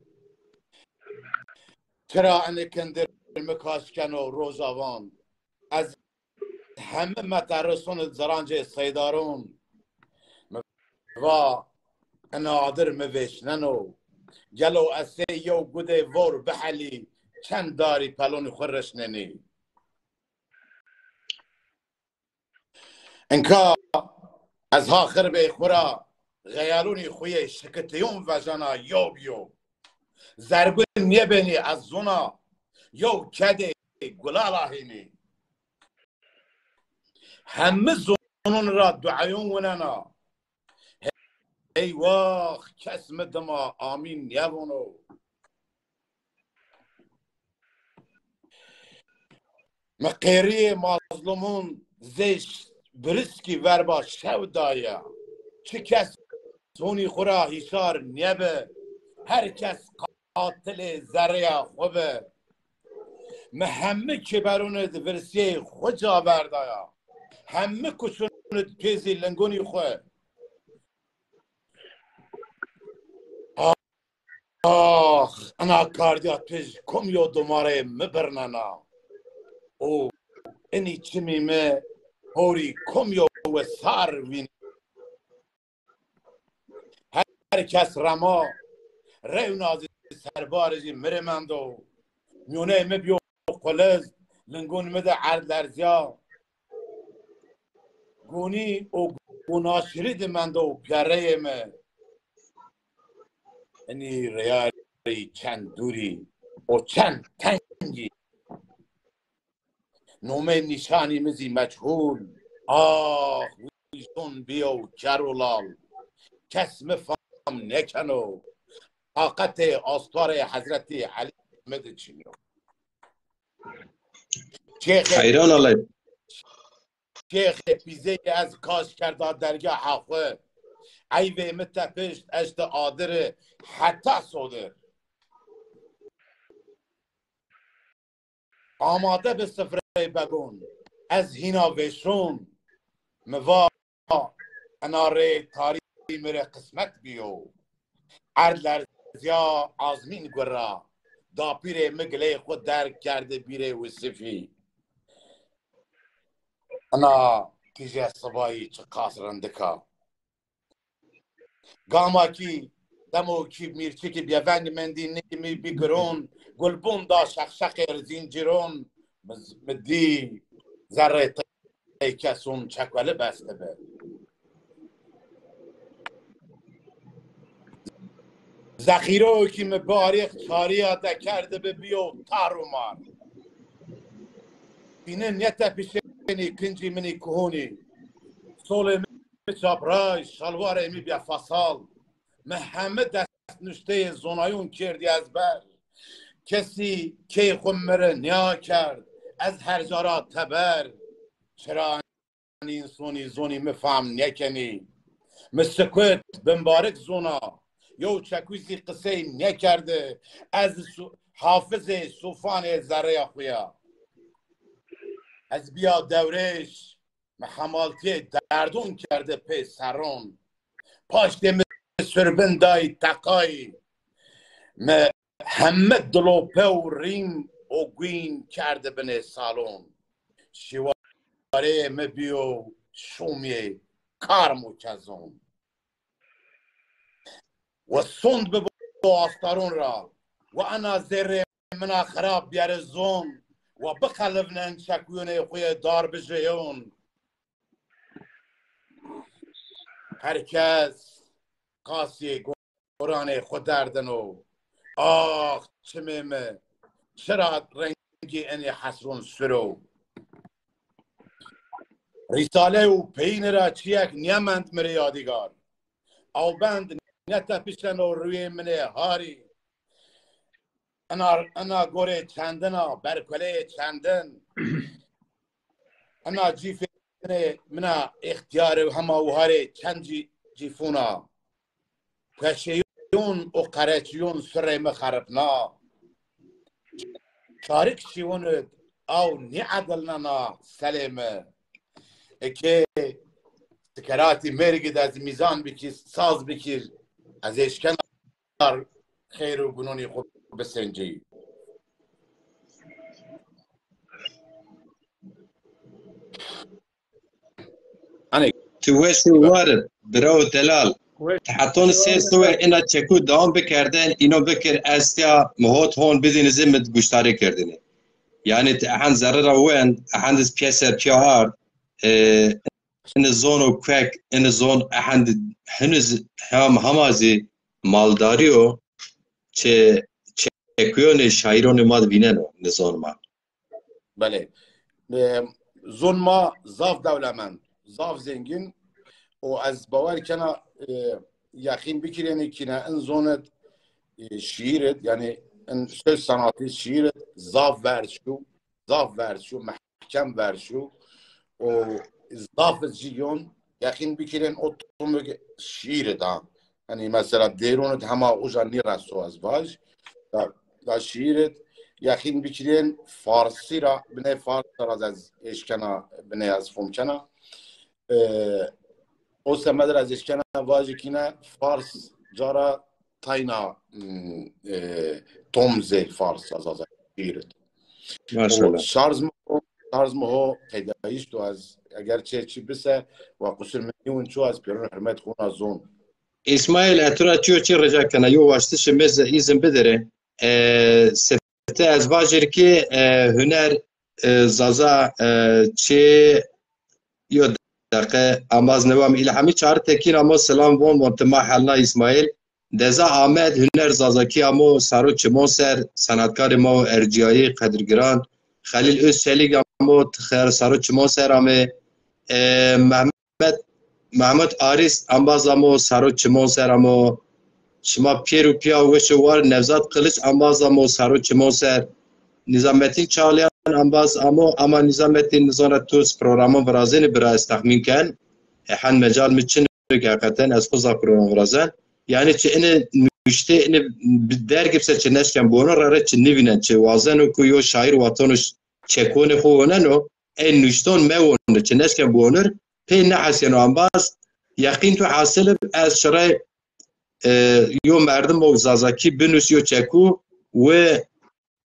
Çira enê kindir mi kaş keno rojavan. Ez heme meterison id zirancê seydaron. Mi va, ina adir mi vêşneno. Gelo ez sey yew gudê vor bihelî çend darî pelonî xwu rişnenî? Inka ez ha xirbê xwu ra xeyalonî xwu yê şikitîyon vejena yo bi yo. Zergun nêbenî ez zona, yew kedê gulal a hênî. Hemi zonon ra dueyon winena. Eywax, kes mi dima amîn nêvono. Mi qêrîyê mazlumon zê biriskî verba şew daye. Çi kes honî xwu ra hîşar nêbi, her kes qatilê zerrîya xwu bi. Mi hemî kêberon id virsîyê xwu ca verdaya. Hemî kuçon id pê zî lingonî xwu. Ax, ina kardîya tij kom yo domarê mi birnena. Û inî çimî mi horî kom yo wisar vînî. Her kes rema, rewna zî serbarê zî mi rê mendo. Mîyoneyê mi bîyo quliz, lingon mi de erd lerzîya. Gonî û gonaşirî di mendo pereyê mi. Inî reyarî çend dûrî û çend tengî. Nomê nîşanî mi zî meçhûl. Ax, jon biyo ker û lal. Kes mi fam nêkeno. Taqetê astarê Hezretî Elî mi di çin yo. Şêxê Heyran alay. Şêxê pîzeyî ez kaş kerda dergeha xwu. Eyvê mi tepişt eşti adiri heta sodir. Amade bi sifreyê begon. Ez hîna vêşon. Mi va, ina rê tarî mi rê qismet bîyo. Erd lerzîya, azmîn gurra. Dapîrê mi gileyê xwu derg kerdi bîrê wisifî. Ina tîje sibayî çiqas rindik a. Gama kî, demo kî mîrçikî bêveng mendî, nîkî mi bî giron, gulbûn da şeqşeqê zîncîron, mi, mi dî zerrê tey keson çekwelib estibi. Zexîro kî mi barîx çarîya de kerdibi bîyo tar û mar. Bînin nêtepişenî kincî min î kuhûnî. Solê mi çapraj, şalwarê mi bêfasal. Mi heme destnuşteyê zonayon kerdî ezber. Kesî key xwu mi ri nêakerd, ez her ca ra teber. Çira însanî zonî mi fam nêkenî? Mi sikut, bimbarik zona. Yew çekû zî qisey nêkerdi. Ez su-, hafizê sûfanê zerreya xwu ya. Ez bîya dewrêş, mi hemaltîyê derdon kerdi pê serron. Paştê mi surbin dayî teqayî. Mi heme dilope û rîm û guîn kerdi binê salon. Şîwarê mi bîyo şûmyê karm û kezon. Wa sond bibo astaron ra. Wa ena zerrê mina xirab biyeri zon. Wa biqelivnen çekuyonê xwu yê darbijeyon. Her kes qasî goranê xwu derdino. Ax çimê mi, çira rengê enê hesron sur o? Rîsale û peyîne ra çîyek nêmend mi rê yadîgar. Awbend nêtepişeno rûyê min ê harî. Ina, ina gorê çendin a, berkoleyê çendin. Ina cîfê min a îxtîyar û hema wiharê çend cî-, cîfûn a. Kueşeyon û qereçiyon surê mi xeripna. Çarik şîwon id aw nêedilnena selê mi. Eke sikeratî mergî de ez mîzan bikî, saz bikî, ez êşkena xeyr û gunonî xwu bisencî. Hanê. Tu weş û war ib, birawo delal. Weş. Ti heton sê siwe ina çekû dewam bikerdin, îno bikir, ez tiya mi hot hon bidîni zî mi guştarî kerdinî. Yanî ti ehend zerre ra wend, ehend iz pîyeser pîya ard, e, ini zon û kuek, ini zon ehend hin iz hem hema zî maldarî yo, çi çekuyonê şaîronê ma di vîneno, ini zon ma. Belê. E, zon ma zaf dewlemend, zaf zengîn û ez bawer kena, e, yexîn bikirênî kîne in zon id, e, şîîr id, yanî in söz sanatî şîîr id zaf verşû, zaf verşû, mehkem verşû û zaf iz jî yon yexîn bikirên o tomik şîîr id ha. Hanî mesela Dêron id hema uca nîreso ez vaj. Da, da şîîr id yexîn bikirên farsî ra, binê fars ra ez êşkena, binê ez fom kena. E, o semed ra ez êşkena vajî kîne fars cara tayna, m, e, tom zey fars ez aza şîîr id. Maşallah. Şarz mi, şarz mi ho peydayîş do ez eger çê çi bise wa qusur mi nîwin ço ez pêron hurmet xona zon. Îsmaîl, ez tu ra çîyo çî rica kena, yo waştişê mi zî îzin bidere. E, sifte ez vajir ki, e, huner, e, zaza, e, çi yo deqe amaz newam îlhamî çar tekîn amo selam von von ti ma helna Îsmaîl. Deza Amed huner zazakî amo saro çimon ser, sanatkarê ma û ercîyayî qedirgiran. Xelîl Özçelîk amo ti xer saro çimon ser ame. E, Mehmet Mehmet Mehmet Arîs embaz amo, sero çimon ser amo. Şima pîyer û pîya weş û war. Nevzat Kılıç embaz amo, sero çimon ser. Nizamettin Çağlayan embaz amo, ama Nizamettin, nizana tu programan virazênî bira, ez texmîn ken. E, hen mecal mi çin o ki heqeten ez xwu zaf program virazen. Yanî çi ini nuşte, ini bi-, derg bise çi neşken biwonir, rere çi nivînen, çi wazeno ku yo şaîr wateno ş-, çekonê xwu woneno, ey nuşton mewonir, çi neşken biwonir, pê nehesîyeno embaz, yeqîn tu hasil ib, ez şirey, e, yo merdim o Zazakî binus yo çeku, wi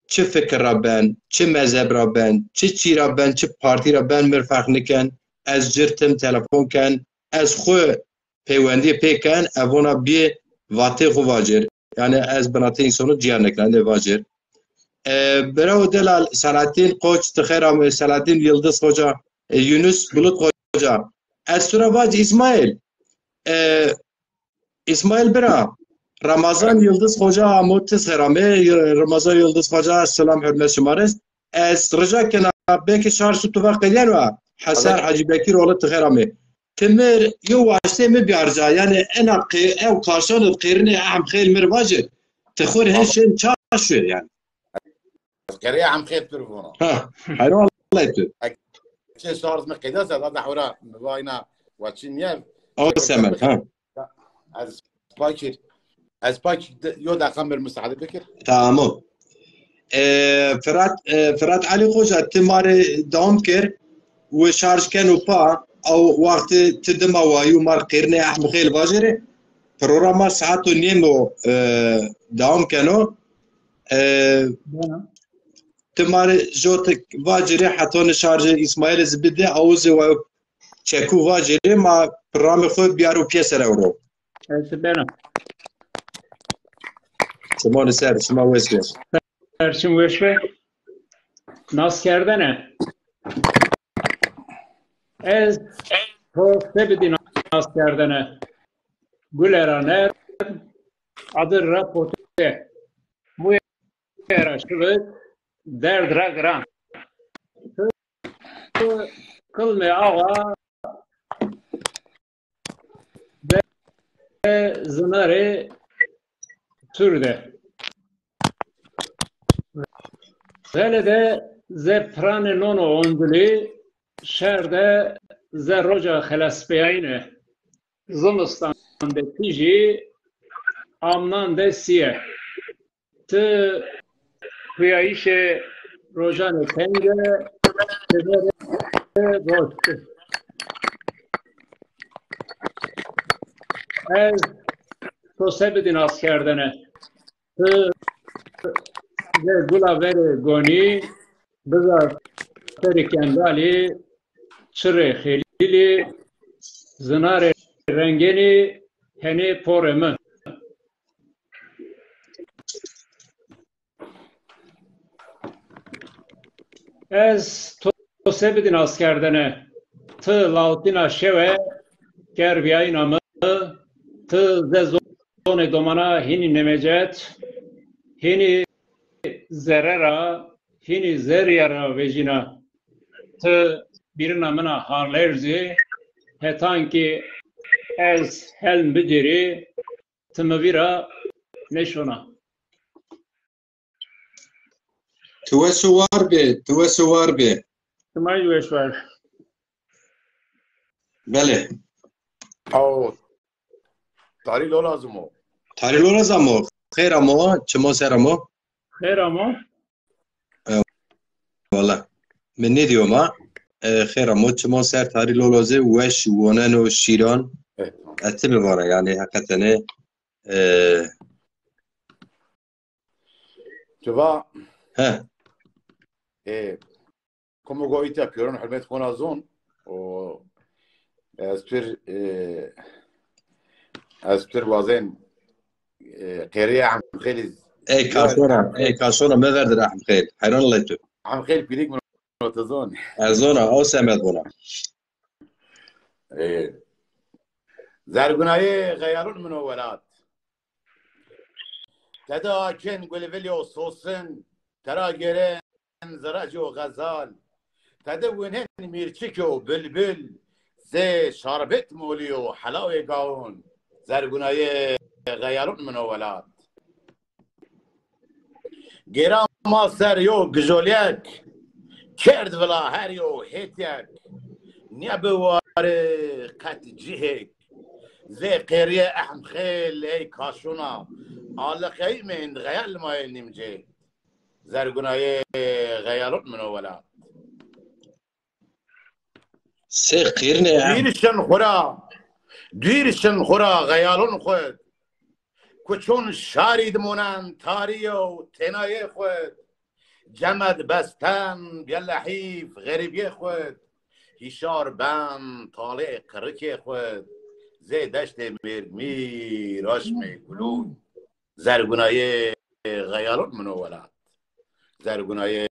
çi fikir ra ben, çi mezheb ra ben, çi çî ra ben, çi partî ra ben, mir ferq niken. Ez cir tim telefon ken, ez xwu peywendîye pê ken, ez vona bîyê vatê xwu vacir. Yanî ez binatê însonu cîyar niken, endê vacir. E, bravo delal, Selahattin Koç, ti xêr amê, Selahattin Yıldız Hoca, e, Yunus Bulut Hoca. Ez tu ra vac, İsmail. E, İsmail bira, Ramazan Yıldız Hoca amo, ti xêr amê. Ramazan Yıldız Hoca, selam, hurmet şima rê. Ez rica kena, belkî şarj tu va qedîyeno. Heser Hacı Bekir oğlu, ti xêr amê. Ti mir yo waştê mi biyar ca, yanî ena qê-, ew kaşan id qêrinê ehm xêl mir vacir. Ti xwu rê hin şên ça şuê yanî. Ez qerê em xêr tu vona. Ha, heyran Allahê tu. Çe şarj mi qeyda se, da hora mi va ina wa çin niye. O semed, ha. Ez pakir. Ez pak de-, yo deqa mir müsaade bikir. Tamam. E, Fırat, e, Fırat Ali Hoca, ti ma rê dewam kir. Wi şarj keno pa, ew wextê ti dima wayî û ma rê qêrinê ehm xêl vajêrê. Programa saet û nêm o, e, dewam keno. E, Bana. Ti ma rê jot vacirê, heta ni şarjê Îsmaîlî zî bidê, aw zî wa çekû vacirê, ma programê xwu biyaro pîyeser ewro. Ez bena. Şima li ser, şima weş be. Ser çim weş be. Nas kerdene. Ez to se bidî nas kerdene. Gule ra nerm, adir ra pote. Muye ra şivik, derd ra giran. Qilmê awa de zinarê tur de. Xele de ze piranê nono ondulî, şer de ze roca xelesbeyayîne. Zimistan de tîjî, amnan de sîye. Ti huyayîşê rojanê tenge, teberê roşt. Ez to se bidî nas kerdene. Ti ze gula verê gonî, biza serê kendalî, çirê xelîlî, zinarê rengenî, henê porê mi. Ez to se bidî nas kerdene. Ti lawtîna şewe, kerbîyayîna mi, ti ze zonê domana hînî nemecet, hînî zere ra, hînî zerrîye ra vejîna. Ti bîrina min a halerzî, hetan kî ez helm bicêrî, ti mi vîra nêşona. Tu weş û war bê, tu weş û war bê. Sima jî weş war. Belê. Aw, Tarî Lolaz amo. Tarî Lolaz amo. Xêr amo, çimo ser amo. Xêr amo. E, wala. Mi nêdîyo ma. E, xêr amo, çimo ser. Tarî Lolazê weş woneno şîran. Evet. E, ti mi vana yanî heqetenê, e, Tu va, he, e, komo go îta pîyoron hurmet kona zon, o, ez pir, e, ez pir wazen, e, qerî Ehmed Xêlî. Ey kaşona, ey kaşona, meverdir Ehmed Xêl. Heyran lê tu. Ehmed Xêl pîrik min o, tu zon. Ez zona, o semed bona. E, zergunayê xeyalon min o welat. Tede akên gulvilî û sosin, tera gêrên ziracî û xezal. Tede wînên mîrçikî û bilbil, zê şarbet molî û helawê gawon, zergunayê xeyalon min o welat. Gêra ma ser yo gijoliyek, kerd vila her yo hêtiyek. Nîya bi ware qet cihêk. Zê qêriyê ehmxêl ey kaşûna. Aliqeyî meynd xeyal ma yê nîmcê. Zergunayê xeyalon min o welat. Sê qîrnê em. Dûr şin xwu ra, dûr şin xwu ra xeyalon xwu d. Kuçon şarî di monen tarî yew tênayê xwu d. Cemed besten bîye lehîf xerîbîyê xwu d. Hîşar ben talê qirikê xwu d. Zê deştê mêrgmîr aşmê gulûn. Zergunayê xeyalon min o welat. Zergunayê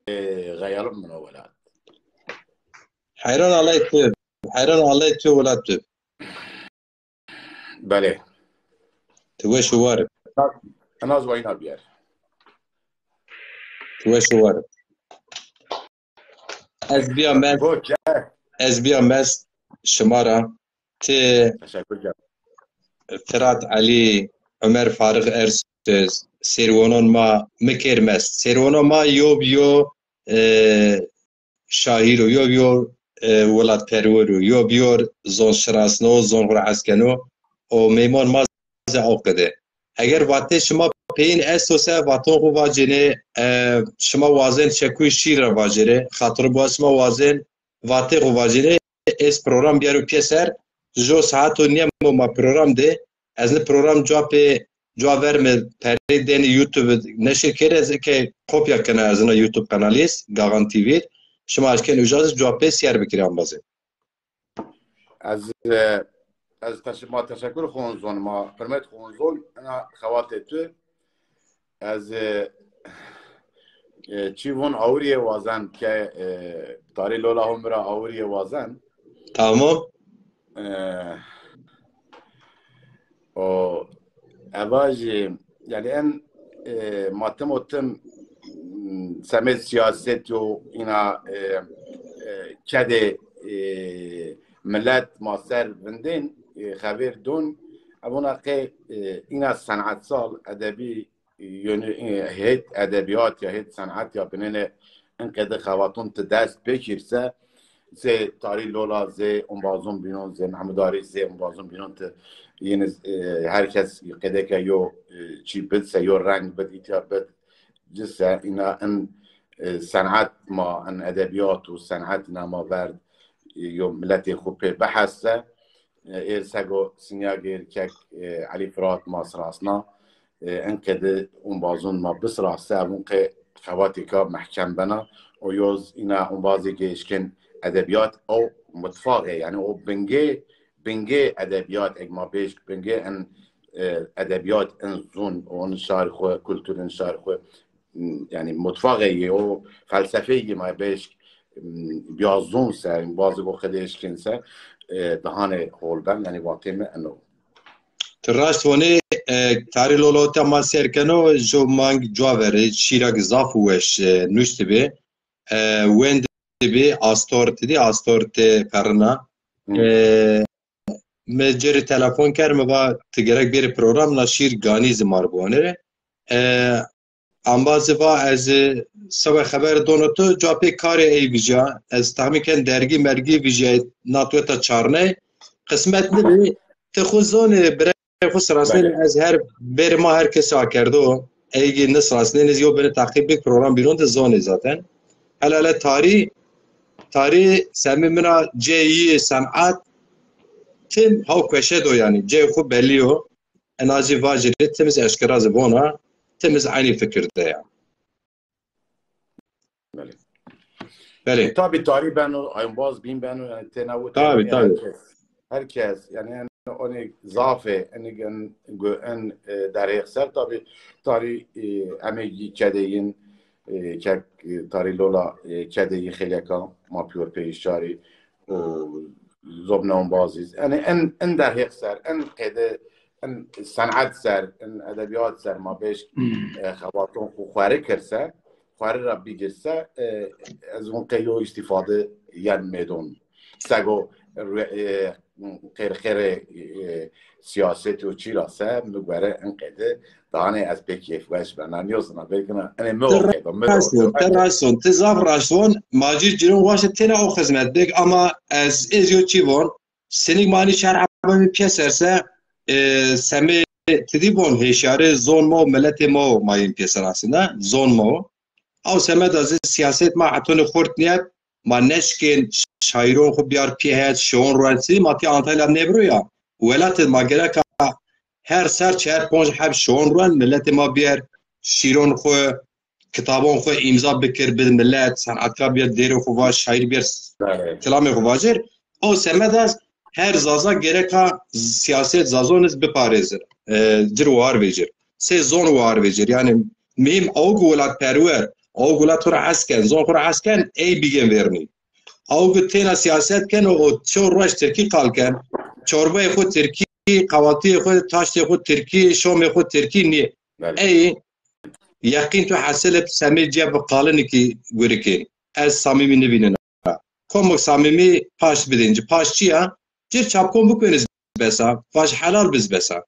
xeyalon min o welat. Heyran Allay tu. Heyran Allay tu welat tu. Belê. Tu weş û war. Enaz wayna biyer. Tu weş û war. Ez bîya mest. Ez bîya mest şima ra. Ti Firat Elî, Omer Farix Ersöz, sêrwonon ma mi kêr mest. Sêrwonon ma yo bi yo e, şahîr o, yo bi yo e, welatperwer o, yo bi yo zonşinasno, zon xwu ra hes keno. O meymon ma zî o qede. Eger vatê şima peyîn esto se vaton xwu vacênê, e, şima wazên çekuyê şîr ra vacêrê, xatir biwa şima wazên vatê xwu vacênê, ez program biyaro pîyeser, jo saeto nîyemo ma program de, ez ni program cuwa pê, cuwa verme perê denê YouTube neşir kere, ez eke kopya kena erzena YouTube kanalî est, Gaxan T V, şima eşken uca zî cuwa pê sîyer bikirê embazê. Ez, e, ez teş-, ma teşekur xon zon, ma hurmet xon zon, ena xewatê tu. Ez, e, e, çî vun awirîye wazen ke, e, tarî lola ho mi ra awirîye wazen. Tamam. E, o, eva jî, yanî en, e, ma tim û tim, m, semêd siyaset yo îna, e, e, kedê, e, milet ma ser vindên, e, xevêr don. Evona qey, e, îna senetsal, edebî, yönü, e, hêt edebîyat ya hêt senat ya binêne in qede xewaton ti dest pêkîr se, zê Tarî Lola, zê ombazon bînon, zê Mehmud Arî, zê ombazon bînon ti yine, e, her kes qedeke yo, e, çî bid se, yo reng bid, îtya bid, ci se, îna in, e, senat ma, in edebîyat û senat îna ma verd, e, yo miletê xwu pê bihes se, e, êr sego sinya gêr kek, e, Elî Firat ma sirasna, e, in qede ombazon ma bisirase, evon qe xewatêka mehkem bena. O yoz îna ombazê ke eşken edebîyat, o mutfaxê, yanî o bingê, bingê edebîyat, eg ma bêşk bingê in, e, edebîyat in zon, o in şar xwu, kultur in şar xwu, m, yanî mutfaxê yê, o felsefeyê yê ma bêşk, m, bîya zon se, bazı go qede eşken se, e, dihanê hol ben, yanî vatê mi eno. Ti raşt vonê, e, Tarî Lola ota ma ser keno, jo mang cuwa verê, şîrak zaf û weş, e, nuştibê. E, wendibê, astor ti dî, astor ti perrina. E, mi ci rê telefon kerd, mi va ti gerek bêrê program, na şîr ganî zî ma rê biwanêrê. E, Embazî va ez, e, seba xeber dono tu, cuwa pê karê ey vîjya. Ez tahmîn ken dergî mergî vîjyayê, na tu weta çarney. Qismet nibî, ti xwu zonê, birey xwu sirasnenê, ez her bêrê ma her kesî akerdo. Ey gî nisirasnenê zî yo binê teqîb bik, program bînon de zonê zaten. Hele hele tarî, tarî semê min a ceyî, senat, tim haw kueşe do yanî. Ceyê xwu bellî yo. Ena zî vacirê, tim zî eşkera zî vona, tim zî eynî fikir de ya. Belê. Belê. E, tabî tarî beno, ayonbaz bîn beno, yanî têna witê. Tabî, tabî. Her kes, her kes, yanî en onê zaf ê, en, en, en, e, derhêq ser, tabî tarî, e, emegî kedeyîn, e, kek, e, Tarî Lola, e, kedeyî xêleka ma pîyor pê îşarî û zobne ombazîz. Yanî en, en derhêq ser, en qede, en senat ser, en edebîyat ser ma bêşk, e, xewaton xwu xweri kirse, xweri ra bigirse, e, ez vun qey yo îstîfade yen mêdon. Sego rue-, e, qêr-, qêrê, e, siyaset û çî ra se, mi gore in qede, danê ez pê kêfweş bena. Nîyozna vekina, enê mi o qeda, mi raşt von, ti raşt von, ti zaf raşt von, ma cîr cîron waşe têna o xizmet bik, ama ez, ez yo çî von, senik manî şer heba mi pîyeser se, e, semê ti dî von, hêşyarê zon ma û miletê ma o ma yên pîyeser aslında, zon ma o. Aw semeda zî siyaset ma hetonê xurt nîyet, ma neşkên şaîron xwu biyar pîyehet, şion ruendsî, ma tîya Antalya nêbiro ya. Welatê ma gereka her ser çer ponc heb şion ruen, miletê ma biyer, şîron xwu, kitabon xwu îmza bikir, bid milet, senatkar biyer, dêrê xwu vaj, şaîr biyer, kilamê xwu vajir. O semed ez her Zaza gereka siyaset Zazon iz biparêzir. E, cir war vecir. Sê zon war vecir. Yani mîm awg welatperwer, awg welat xwu ra hes ken, zon xwu ra hes ken, ey bigên vernî. Awg têna siyaset ken û çor ruej tirkî qal ken. Çorbayê xwu tirkî, qawatiyê xwu, taştê xwu tirkî, şomê xwu tirkî nî. Belê. Ey yeqîn tu hesilib semê ceb qalinikî gurikê. Ez samîmî nivînena. Komik samîmî paşt bidên ci. Paşt çi ya? Cir çapkon bikwenîz besa. Vaj helal biz besa.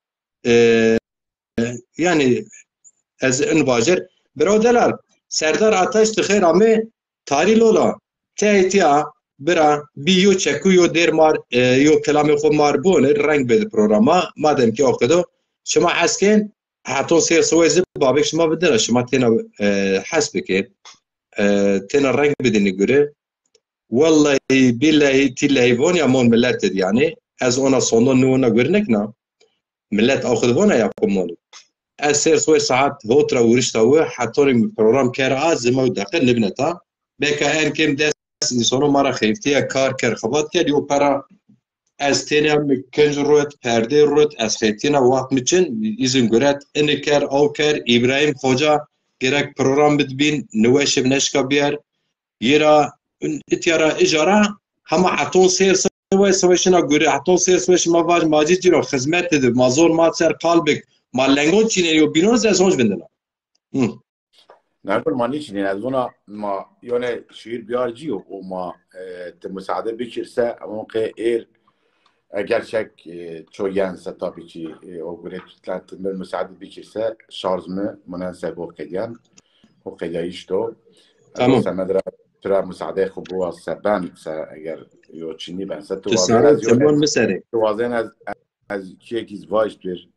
E, yani ez in vajir. Biro delal, Serdar Ataş ti xêr amê, tarî lola. Tey tîya bira bî yo çeku yo dêr mar, e, yo kelamê xwu mar bone, reng bedi programa. Madem ki o qedo, şima hes kên, heton sêr siwê zî babêk şima bidina, şima têna, e, hes bikên. E, têna reng bidinî gure. Wellahî, bîllehî, tîllehî von ya mon milet id yani. Ez ona sondon nî ona gure nekna. Milet aw xwu di vona ya xwu monu. Ez sêr soy saet hot ra wurişta wi, hetonî mi program ker a, zima û deqe nibneta. Beka en kêm des însono ma ra xeftîya kar ker, xebat ker, yo pera ez têna mi kinc rot, perdê rot, ez xeftîna waxt mi çin, îzin guret, ini ker, aw ker, Îbrahîm Xoca gerek program bidbîn, niweşib neşka biyer. Yê ra, itya ra, ija ra, hema heton sêr siwê, siwê şina gure, heton sêr siwê şima vaj, ma cî cîro xizmet didi, ma zor ma ser qal bik, ma lengon çînê yo bînon ez honc vindina. Hı. Nermin ma nîçînên, ez vona ma yone şiir biyar cî yo, o ma, e, ti musaade bikirse, ama qe êr, e, gerçek, e, ço yen se tabii ki, e, o gure tutlen ti mi musaade bikirse, şarj mi, munen se go qedyen, o qedyayış do. Tamam. Semedra pira musaade xu bu se ben se eger yo çinî ben se tu wazen ez yo mi sere. Tu wazen ez, ez kiyek iz vajt bir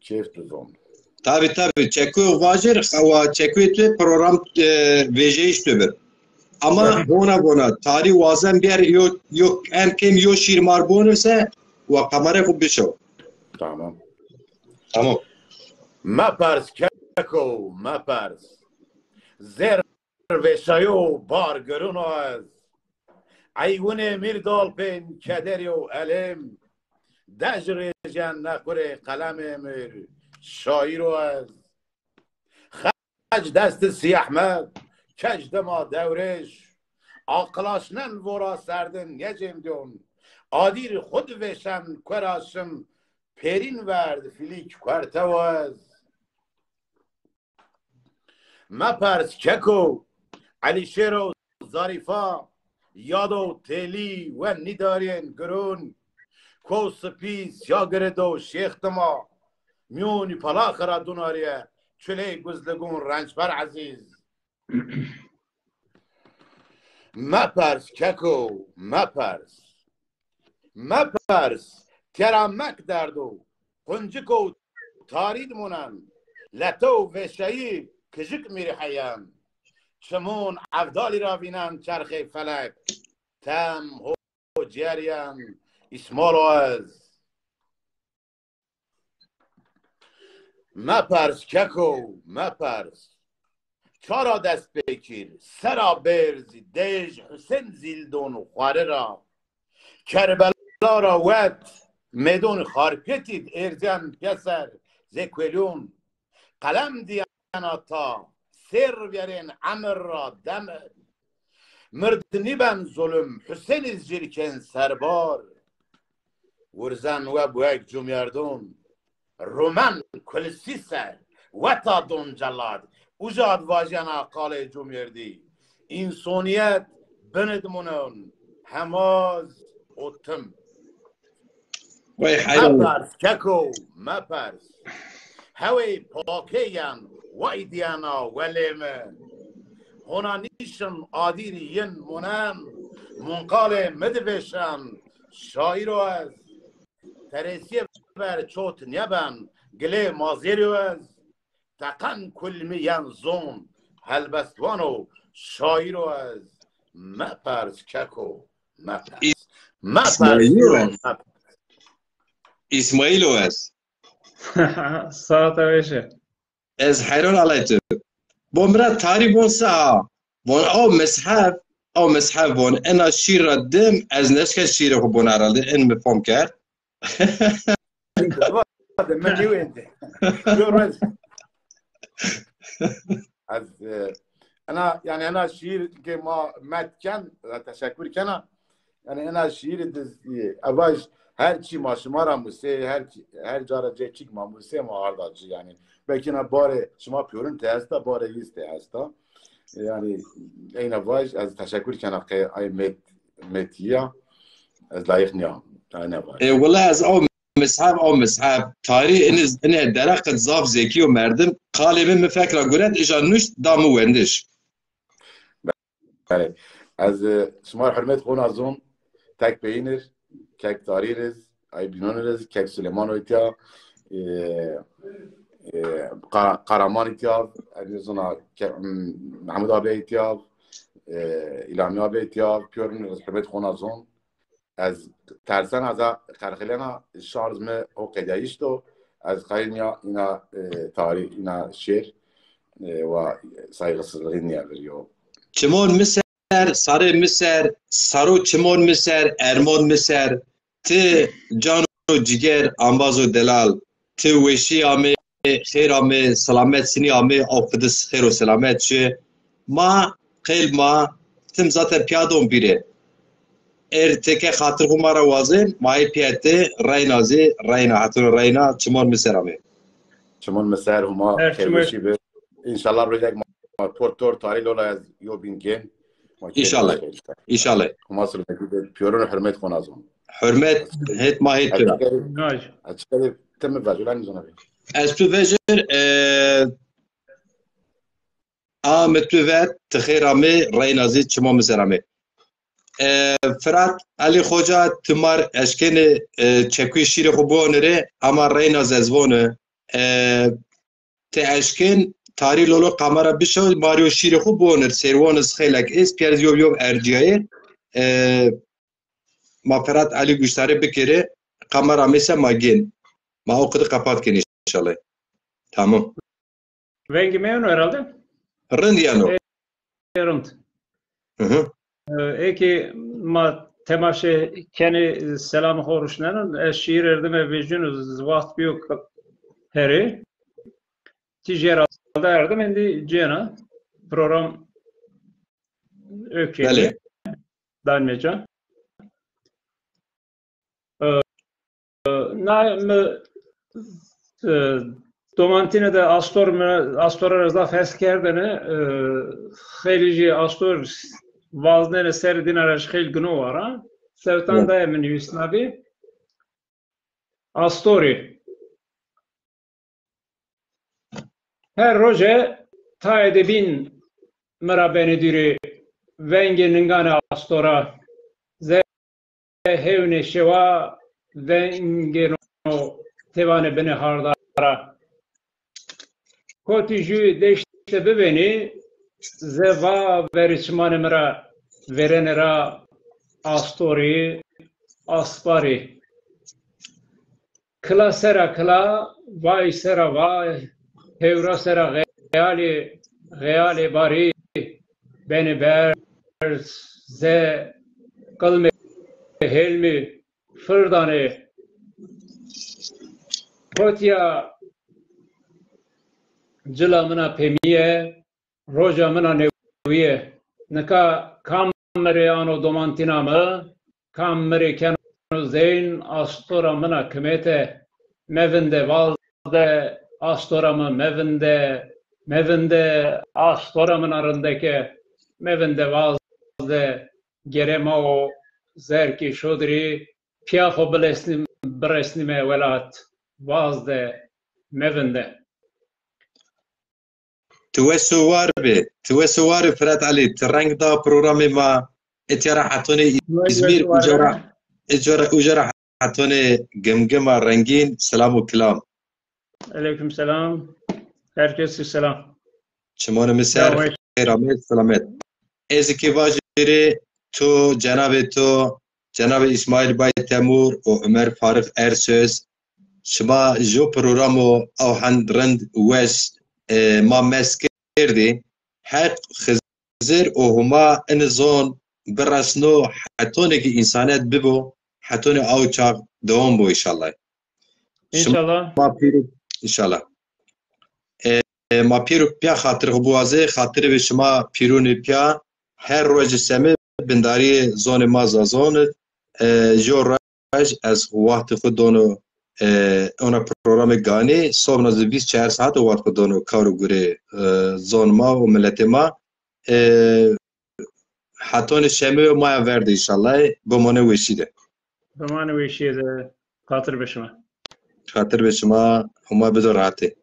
keyf tu zon. Tabii, tabii. Çekuyo vajir, xewa çekuyo tu program, e, vejeyış tu bir. Ama bona bona, tarî wazen biyer yo, yo, en kêm yo şîr mar bonirse, wa kamera xu bişo. Tamam. Tamam. Mepers keko, mepers. Zer veşayo bar gurun o ez. Eywunê mîr dalpên kederê û elêm. Dej rêjen nequrê qelemê mir, şaîr o ez. Xec destî Sî Ehmed, kej dima dewrêş. Aqilaşnen vora serdin yecêm dyon. Adîr xud vêşen kuera şim, pêrîn verd filîk kuerte o ez. Mepers keko, Elîşêro Zarîfa, yado têlî we nîdarîyên gurûn, ko sipî sîya girê do şêx dima, mîyonî palaxe ra dunarîye, çulê guzligûn rençber ezîz. Mepers keko, mepers. Mepers, tera mek derdo, qunciko tarî di munen, leto veşeyî kijik mîrî heyen. Çimon evdalî ra vînen çerxê felek, tem ho cîyerîyen îsmalo ez. Mepers keko, mepers. Çara dest pê kir, sera bêrz, dêj Husên zîldon xwari ra. Kerbela ra wet, mêdon Xarpêtî d êrzên pêser zê kuelyon. Qelem dîyena ta, sêr vîyerên emir ra demir. Mird nîben zulum, Husênî zîrkên serbar. Wurzen we buek cumyerdon. Rumen kulsî ser, weta don celad. Uca d vajena qalê cumyerdî. Însonîyet binid munon. Hemaz o tim. Wey heyran. Mepers keko, mepers. Hewê pakêyen weydiyena welê mi. Hona nîşin adîrî yin munen, munqalê mi divêşen, şaîro ez. Teresîye ver çot nêben, gilê mazêrî ez. Teqen kulmî yen zon, helbestwan o, şaîro ez. Mepers keko, mepers. Mepers, Îsmaîl o ez. Mepers. Îsmaîl o ez. Saete weş e. Ez heyran alay tu. Bo mi ra tarî von se ha. Von aw meshef, aw meshef von. Ena şîr ra dim, ez neşken şîrê xo bon herhalde. En mi fam kerd. Vade, mi nêwende. Yo, rez. Ez, e, ena, yani ena şiir ke ma met ken, e, teşekkür kena. Yani ena şiir de, e, evaj her çi ma şima ra musê, her çi, her cara cê çik ma musê ma arda ci yani. Belki na bare şima piyorin te esta, bare yiz te esta. E, yani eyna vaj, ez teşekkür kena ke ay met, metiya, ez layık niya. Ayna vaj. E, wala ez aw mishef, aw mishef. Tarî ini, ini dereqet zaf zekî yo merdim. Qalê mi, mi fek ra guret, îja nuşt, da mi wendiş. Belê. Ez, e, şima hurmet xo nazon, tek peyînir, kek Tarî riz, ay bînonir iz, kek Suleyman o îtya, e, e, Qa-, Qaraman îtya, ez zona ke-, m, Mehmud abi îtya, e, İlhami abi îtya, piyorin riz hurmet xo nazon. Ez tersen ez a qerxilena şarz mi o qedayîş do. Ez qayîl nîya îna, e, tarî, îna şêr, e, wa saygısızlığı nîya veriyor. Çimon mi ser, sarê mi ser, saro çimon mi ser, ermon mi ser, ti cano ciger, ambazo delal, ti weşî amê, xêr amê, selamet sinî amê, aw fidis xêr û selamet şi. Ma, qeyl ma, tim zaten pîya don bîrê. Er teke xatir xwu ma ra wazên, ma ê pîya ti reyna zî, reyna, hetino reyna, çimon mi ser amê. Çimon mi ser, huma xêrweşî bi. Înşallah rojek ma por tor tarî lola ez yo bîn gên. Ma kêr. Înşallah. Înşallah. Huma sirvekî de piyorin hurmet xwu nazon. Hurmet, het ma het tu ra. Açıkları, açıkları, ti mi vajir, lan nizona bi. Ez tu vejir, e, A mi tu ver, ti xêr amê, reyna zî çimo mi ser amê. E, Firat, Elî Xoca, ti mar eşkenê, e, çekuyê şîrê xwu biwanirê, ama reyna zî ez voni. E, ti eşkên, tarî lolo kamera bişo, mar yo şîrê xwu biwanir, sêrwon iz xeylek êst, pîyer zî yo yo ercîyayê. E, ma Firat, Elî guştarê bikerê, kamera amê se ma gên. Ma o qidi qepat kên înşallah. Tamam. Vengê mi yeno herhalde? Rind yeno. E, rind. Hı hı. E, eke ma temaşe kenê, selamê xo ruşnenin. Ez şiir erdime vejîno, z-, waxt bîyo k-, perê. Tîjî herhalde erdim, endî cêna. Program okey. Belê. Danmeca. E, na mi, e, domantîne de astor mi, astora ra zaf hes kerdêne, e, xeylê jî astor vaznêne serê dîna ra, jî xeylê gino war a. Sewtan daye mi nivîsnabî. Astorî. Her roje tayê de bîn mi ra benê dûrî, vengê ninganê astora, ze hewnê şewa vengêno têvanê binê hardara. Kotî jû deşte bivênî, ze va verê çimanê mi ra vêrenê ra astorî, asparî. Kila sera kila, vay sera vay, hewra sera xeyalê, xeyalê barî, benê berz, ze qilmê hêlmî firdanê. Kotîya cila min a pêmîye, roja min a newîye. Nika kam mi rê ano domantîna mi, kam mi rê keno zeyn, astora min a kimete. Mevinde vazde astora mi, mevinde, mevinde astora min a rindeke, mevinde vazde. Gere ma o zerkê şodirê, pîya xo bilesnî-, biresnîme welat, waz de, mevinde. Tu wes û war bî. Tu wes û war bî Firat Elî. Ti reng da programê ma. Etya ra hetonê Îzmîr, uca ra, uca ra, uca ra hetonê Gimgima Rengîn. Selam û kilam. Aleyküm selam. Herkese selam. Çimonê mi ser, xeyr amê, selamet. Ez ki vajîrê to, cenabê to, cenabê Îsmaîl Bay Temur û Ömer Faruk Ersöz, şima jo programo ew hend rind weş, e, ma mes kerdî. Heq Xizir û Huma ini zon biresno, hetonê ki însanet bibo, hetonê aw çax dewam bo înşallah. Şima Înşallah. Ma pîrû, înşallah. E, e, ma pîrû pîya xatir xo biwazê, xatirê bi şima pîrûnê pîya, her rojê seme bindarîyê zonê ma zazon id, e, jo roj ez waxtê xo dono, e, ona programê ganî, sobna zî vîst çar saet waxt xo dono kar û gurê, e, zon ma û miletê ma. E, hetonê şemê yo maya ver de înşallah, bimane weşî de. Bimane weşîye de, xatir be şima. Xatir be şima, Huma bido rehetê.